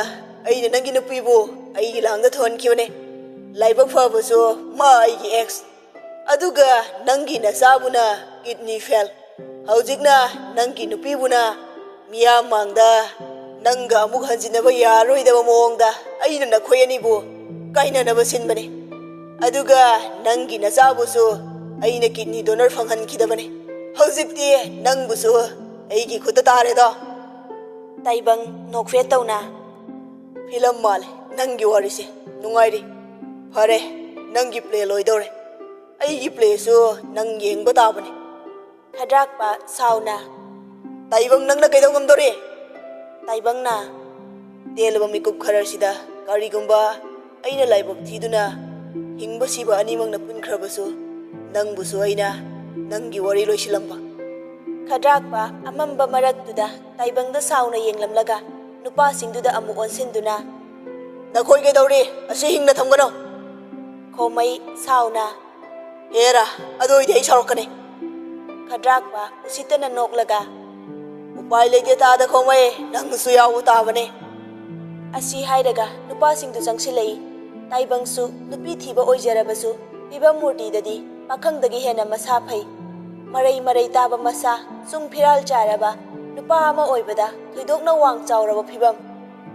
ꯑꯩꯅ ꯅꯪꯒꯤ ꯅꯨꯄꯤꯕꯨ ꯑꯩꯒꯤ ꯂꯥꯡꯗ ꯊꯨꯍꯟꯈꯤꯕꯅꯦ꯫ ꯂꯥꯏꯕꯛ ꯐꯕꯁꯨ ꯃꯥ ꯑꯩꯒꯤ ꯑꯦꯛꯁ꯫ ꯑꯗꯨꯒ ꯅꯪꯒꯤ ꯅꯆꯥꯕꯨꯅ ꯀꯤꯗꯅꯤ ꯐꯦꯜ꯫ ꯍꯧꯖꯤꯛꯅ ꯅꯪꯒꯤ ꯅꯨꯄꯤꯕꯨꯅ ꯃꯤꯌꯥꯝ ꯃꯥꯡꯗ ꯅꯪꯒ ꯑꯃꯨꯛ ꯍꯟꯖꯤꯟꯅꯕ ꯌꯥꯔꯣꯏꯗꯕ ꯃꯑꯣꯡꯗ ꯑꯩꯅ ꯅꯈꯣꯏ ꯑꯅꯤꯕꯨ ꯀꯥꯏꯅꯅꯕ ꯁꯤꯟꯕꯅꯤ꯫ ꯑꯗꯨꯒ ꯅꯪꯒꯤ ꯅꯆꯥꯕꯨꯁꯨ ꯑꯩꯅ ꯀꯤꯗꯅꯤ ꯗꯣꯅꯔ ꯐꯪꯍꯟꯈꯤꯗꯕꯅꯤ꯫ ꯍꯧꯖꯤꯛꯇꯤ ꯅꯪꯕꯨꯁꯨ ꯑꯩꯒꯤ ꯈꯨꯠꯇ ꯇꯥꯔꯦꯗꯣ꯫" ꯇꯥꯏꯕꯪ ꯅꯣꯛꯐꯦꯠ ꯇꯧꯅ, "ꯐꯤꯂꯝ ꯃꯥꯜꯂꯦ ꯅꯪꯒꯤ ꯋꯥꯔꯤꯁꯦ꯫ ꯅꯨꯡꯉꯥꯏꯔꯤ꯫ ꯐꯔꯦ, ꯅꯪꯒꯤ ꯄ꯭ꯂꯦ ꯂꯣꯏꯗꯧꯔꯦ꯫ ꯑꯩꯒꯤ ꯄ꯭ꯂꯦꯁꯨ ꯅꯪ ꯌꯦꯡꯕ ꯇꯥꯕꯅꯤ꯫" ꯈꯗ꯭ꯔꯥꯛꯄ ꯁꯥꯎꯅ, "ꯇꯥꯏꯕꯪ, ꯅꯪꯅ ꯀꯩꯗꯧ ꯉꯝꯗꯣꯔꯤ?" ꯇꯥꯏꯕꯪꯅ, "ꯇꯦꯜꯂꯕ ꯃꯤꯀꯨꯞ ꯈꯔꯁꯤꯗ ꯀꯔꯤꯒꯨꯝꯕ ꯑꯩꯅ ꯂꯥꯏꯕꯛ ꯊꯤꯗꯨꯅ ꯍꯤꯡꯕ ꯁꯤꯕ ꯑꯅꯤꯃꯛꯅ ꯄꯨꯟꯈ꯭ꯔꯕꯁꯨ, ꯅꯪꯕꯨꯁꯨ ꯑꯩꯅ ꯅꯪꯒꯤ ꯋꯥꯔꯤ ꯂꯣꯏꯁꯤꯜꯂꯝꯕ꯫" ꯈꯗ꯭ꯔꯥꯛꯄ ꯑꯃꯝꯕ ꯃꯔꯛꯇꯨꯗ ꯇꯥꯏꯕꯪꯗ ꯁꯥꯎꯅ ꯌꯦꯡꯂꯝꯂꯒ ꯅꯨꯄꯥꯁꯤꯡꯗꯨꯗ ꯑꯃꯨꯛ ꯑꯣꯟꯁꯤꯟꯗꯨꯅ, "ꯅꯈꯣꯏ ꯀꯩꯗꯧꯔꯤ? ꯑꯁꯤ ꯍꯤꯡꯅ ꯊꯝꯒꯅꯨ!" ꯈꯣꯃꯩ ꯁꯥꯎꯅ, "ꯍꯦꯔꯥ, ꯑꯗꯨ ꯑꯣꯏꯗꯤ ꯑꯩ ꯁꯥꯎꯔꯛꯀꯅꯤ꯫" ꯈꯗ꯭ꯔꯥꯛꯄ ꯎꯁꯤꯠꯇꯅ ꯅꯣꯛꯂꯒ, "ꯎꯄꯥꯏ ꯂꯩꯇꯦ ꯇꯥꯗ ꯈꯣꯃꯩ, ꯅꯪꯁꯨ ꯌꯥꯎꯕ ꯇꯥꯕꯅꯦ꯫" ꯑꯁꯤ ꯍꯥꯏꯔꯒ ꯅꯨꯄꯥꯁꯤꯡꯗꯨ ꯆꯪꯁꯤꯜꯂꯛꯏ꯫ ꯇꯥꯏꯕꯪꯁꯨ ꯅꯨꯄꯤ ꯊꯤꯕ ꯑꯣꯏꯖꯔꯕꯁꯨ ꯐꯤꯕꯝ ꯃꯨꯔꯇꯤꯗꯗꯤ ꯄꯥꯈꯪꯗꯒꯤ ꯍꯦꯟꯅ ꯃꯁꯥ ꯐꯩ꯫ ꯃꯔꯩ ꯃꯔꯩ ꯇꯥꯕ ꯃꯁꯥ, ꯆꯨꯡ ꯐꯤꯔꯥꯜ ꯆꯥꯔꯕ ꯅꯨꯄꯥ ꯑꯃ ꯑꯣꯏꯕꯗ ꯊꯣꯏꯗꯣꯛꯅ ꯋꯥꯡ ꯆꯥꯎꯔꯕ ꯐꯤꯕꯝ꯫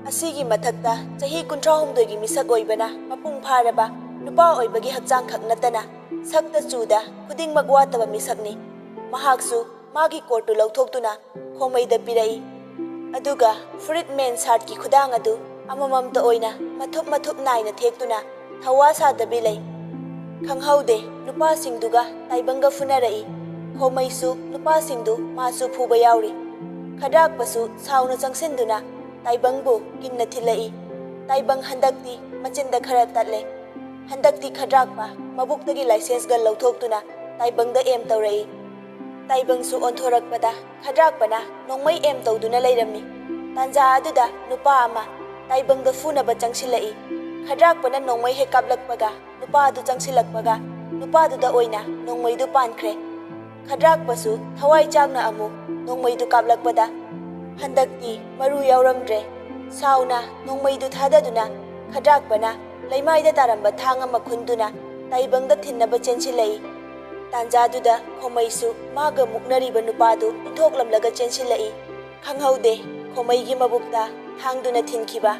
ꯑꯁꯤꯒꯤ ꯃꯊꯛꯇ ꯆꯍꯤ ꯀꯨꯟꯊ꯭ꯔꯥ ꯍꯨꯝꯗꯣꯏꯒꯤ ꯃꯤꯁꯛ ꯑꯣꯏꯕꯅ ꯃꯄꯨꯡ ꯐꯥꯔꯕ ꯅꯨꯄꯥ ꯑꯣꯏꯕꯒꯤ ꯍꯛꯆꯥꯡ ꯈꯛ ꯅꯠꯇꯅ ꯁꯛꯇ ꯆꯨꯗ ꯈꯨꯗꯤꯡꯃꯛ ꯋꯥꯠꯇꯕ ꯃꯤꯁꯛꯅꯤ꯫ ꯃꯍꯥꯛꯁꯨ ꯃꯥꯒꯤ ꯀꯣꯠꯇꯨ ꯂꯧꯊꯣꯛꯇꯨꯅ ꯈꯣꯃꯩꯗ ꯄꯤꯔꯛꯏ꯫ ꯑꯗꯨꯒ ꯐꯨꯔꯤꯠ ꯃꯦꯟ ꯁꯥꯔꯠꯀꯤ ꯈꯨꯗꯥꯡ ꯑꯗꯨ ꯑꯃꯃꯝꯇ ꯑꯣꯏꯅ ꯃꯊꯨꯞ ꯃꯊꯨꯞ ꯅꯥꯏꯅ ꯊꯦꯛꯇꯨꯅ ꯊꯧꯋꯥ ꯁꯥꯗꯕꯤ ꯂꯩ꯫ ꯈꯪꯍꯧꯗꯦ, ꯅꯨꯄꯥꯁꯤꯡꯗꯨꯒ ꯇꯥꯏꯕꯪꯒ ꯐꯨꯅꯔꯛꯏ꯫ ꯈꯣꯃꯩꯁꯨ ꯅꯨꯄꯥꯁꯤꯡꯗꯨ ꯃꯥꯁꯨ ꯐꯨꯕ ꯌꯥꯎꯔꯤ꯫ ꯈꯗ꯭ꯔꯥꯛꯄꯁꯨ ꯁꯥꯎꯅ ꯆꯪꯁꯤꯟꯗꯨꯅ ꯇꯥꯏꯕꯪꯕꯨ ꯀꯤꯟꯅ ꯊꯤꯜꯂꯛꯏ꯫ ꯇꯥꯏꯕꯪ ꯍꯟꯗꯛꯇꯤ ꯃꯆꯤꯟꯗ ꯈꯔ ꯇꯠꯂꯦ꯫ ꯍꯟꯗꯛꯇꯤ ꯈꯗ꯭ꯔꯥꯛꯄ ꯃꯕꯨꯛꯇꯒꯤ ꯂꯥꯏꯁꯦꯟꯁ ꯒꯟ ꯂꯧꯊꯣꯛꯇꯨꯅ ꯇꯥꯏꯕꯪꯗ ꯑꯦꯝ ꯇꯧꯔꯛꯏ꯫ ꯇꯥꯏꯕꯪꯁꯨ ꯑꯣꯟꯊꯣꯔꯛꯄꯗ ꯈꯗ꯭ꯔꯥꯛꯄꯅ ꯅꯣꯡꯃꯩ ꯑꯦꯝ ꯇꯧꯗꯨꯅ ꯂꯩꯔꯝꯃꯤ꯫ ꯇꯥꯟꯖꯥ ꯑꯗꯨꯗ ꯅꯨꯄꯥ ꯑꯃ ꯇꯥꯏꯕꯪꯗ ꯐꯨꯅꯕ ꯆꯪꯁꯤꯜꯂꯛꯏ꯫ ꯈꯗ꯭ꯔꯥꯛꯄꯅ ꯅꯣꯡꯃꯩ ꯍꯦꯛ ꯀꯥꯞꯂꯛꯄꯒ ꯅꯨꯄꯥ ꯑꯗꯨ ꯆꯪꯁꯤꯜꯂꯛꯄꯒ ꯅꯨꯄꯥꯗꯨꯗ ꯑꯣꯏꯅ ꯅꯣꯡꯃꯩꯗꯨ ꯄꯥꯟꯈ꯭ꯔꯦ꯫ ꯈꯗ꯭ꯔꯥꯛꯄꯁꯨ ꯊꯋꯥꯏ ꯆꯥꯛꯅ ꯑꯃꯨꯛ ꯅꯣꯡꯃꯩꯗꯨ ꯀꯥꯞꯂꯛꯄꯗ ꯍꯟꯗꯛꯇꯤ ꯃꯔꯨ ꯌꯥꯎꯔꯝꯗ꯭ꯔꯦ꯫ ꯁꯥꯎꯅ ꯅꯣꯡꯃꯩꯗꯨ ꯊꯥꯗꯗꯨꯅ ꯈꯗ꯭ꯔꯥꯛꯄꯅ ꯂꯩꯃꯥꯏꯗ ꯇꯥꯔꯝꯕ ꯊꯥꯡ ꯑꯃ ꯈꯨꯟꯗꯨꯅ ꯇꯥꯏꯕꯪꯗ ꯊꯤꯟꯅꯕ ꯆꯦꯟꯁꯤꯜꯂꯛꯏ꯫ ꯇꯥꯟꯖꯥꯗꯨꯗ ꯈꯣꯃꯩꯁꯨ ꯃꯥꯒ ꯃꯨꯛꯅꯔꯤꯕ ꯅꯨꯄꯥꯗꯨ ꯏꯟꯊꯣꯛꯂꯝꯂꯒ ꯆꯦꯟꯁꯤꯜꯂꯛꯏ꯫ ꯈꯪꯍꯧꯗꯦ, ꯈꯣꯃꯩꯒꯤ ꯃꯕꯨꯛꯇ ꯊꯥꯡꯗꯨꯅ ꯊꯤꯟꯈꯤꯕ꯫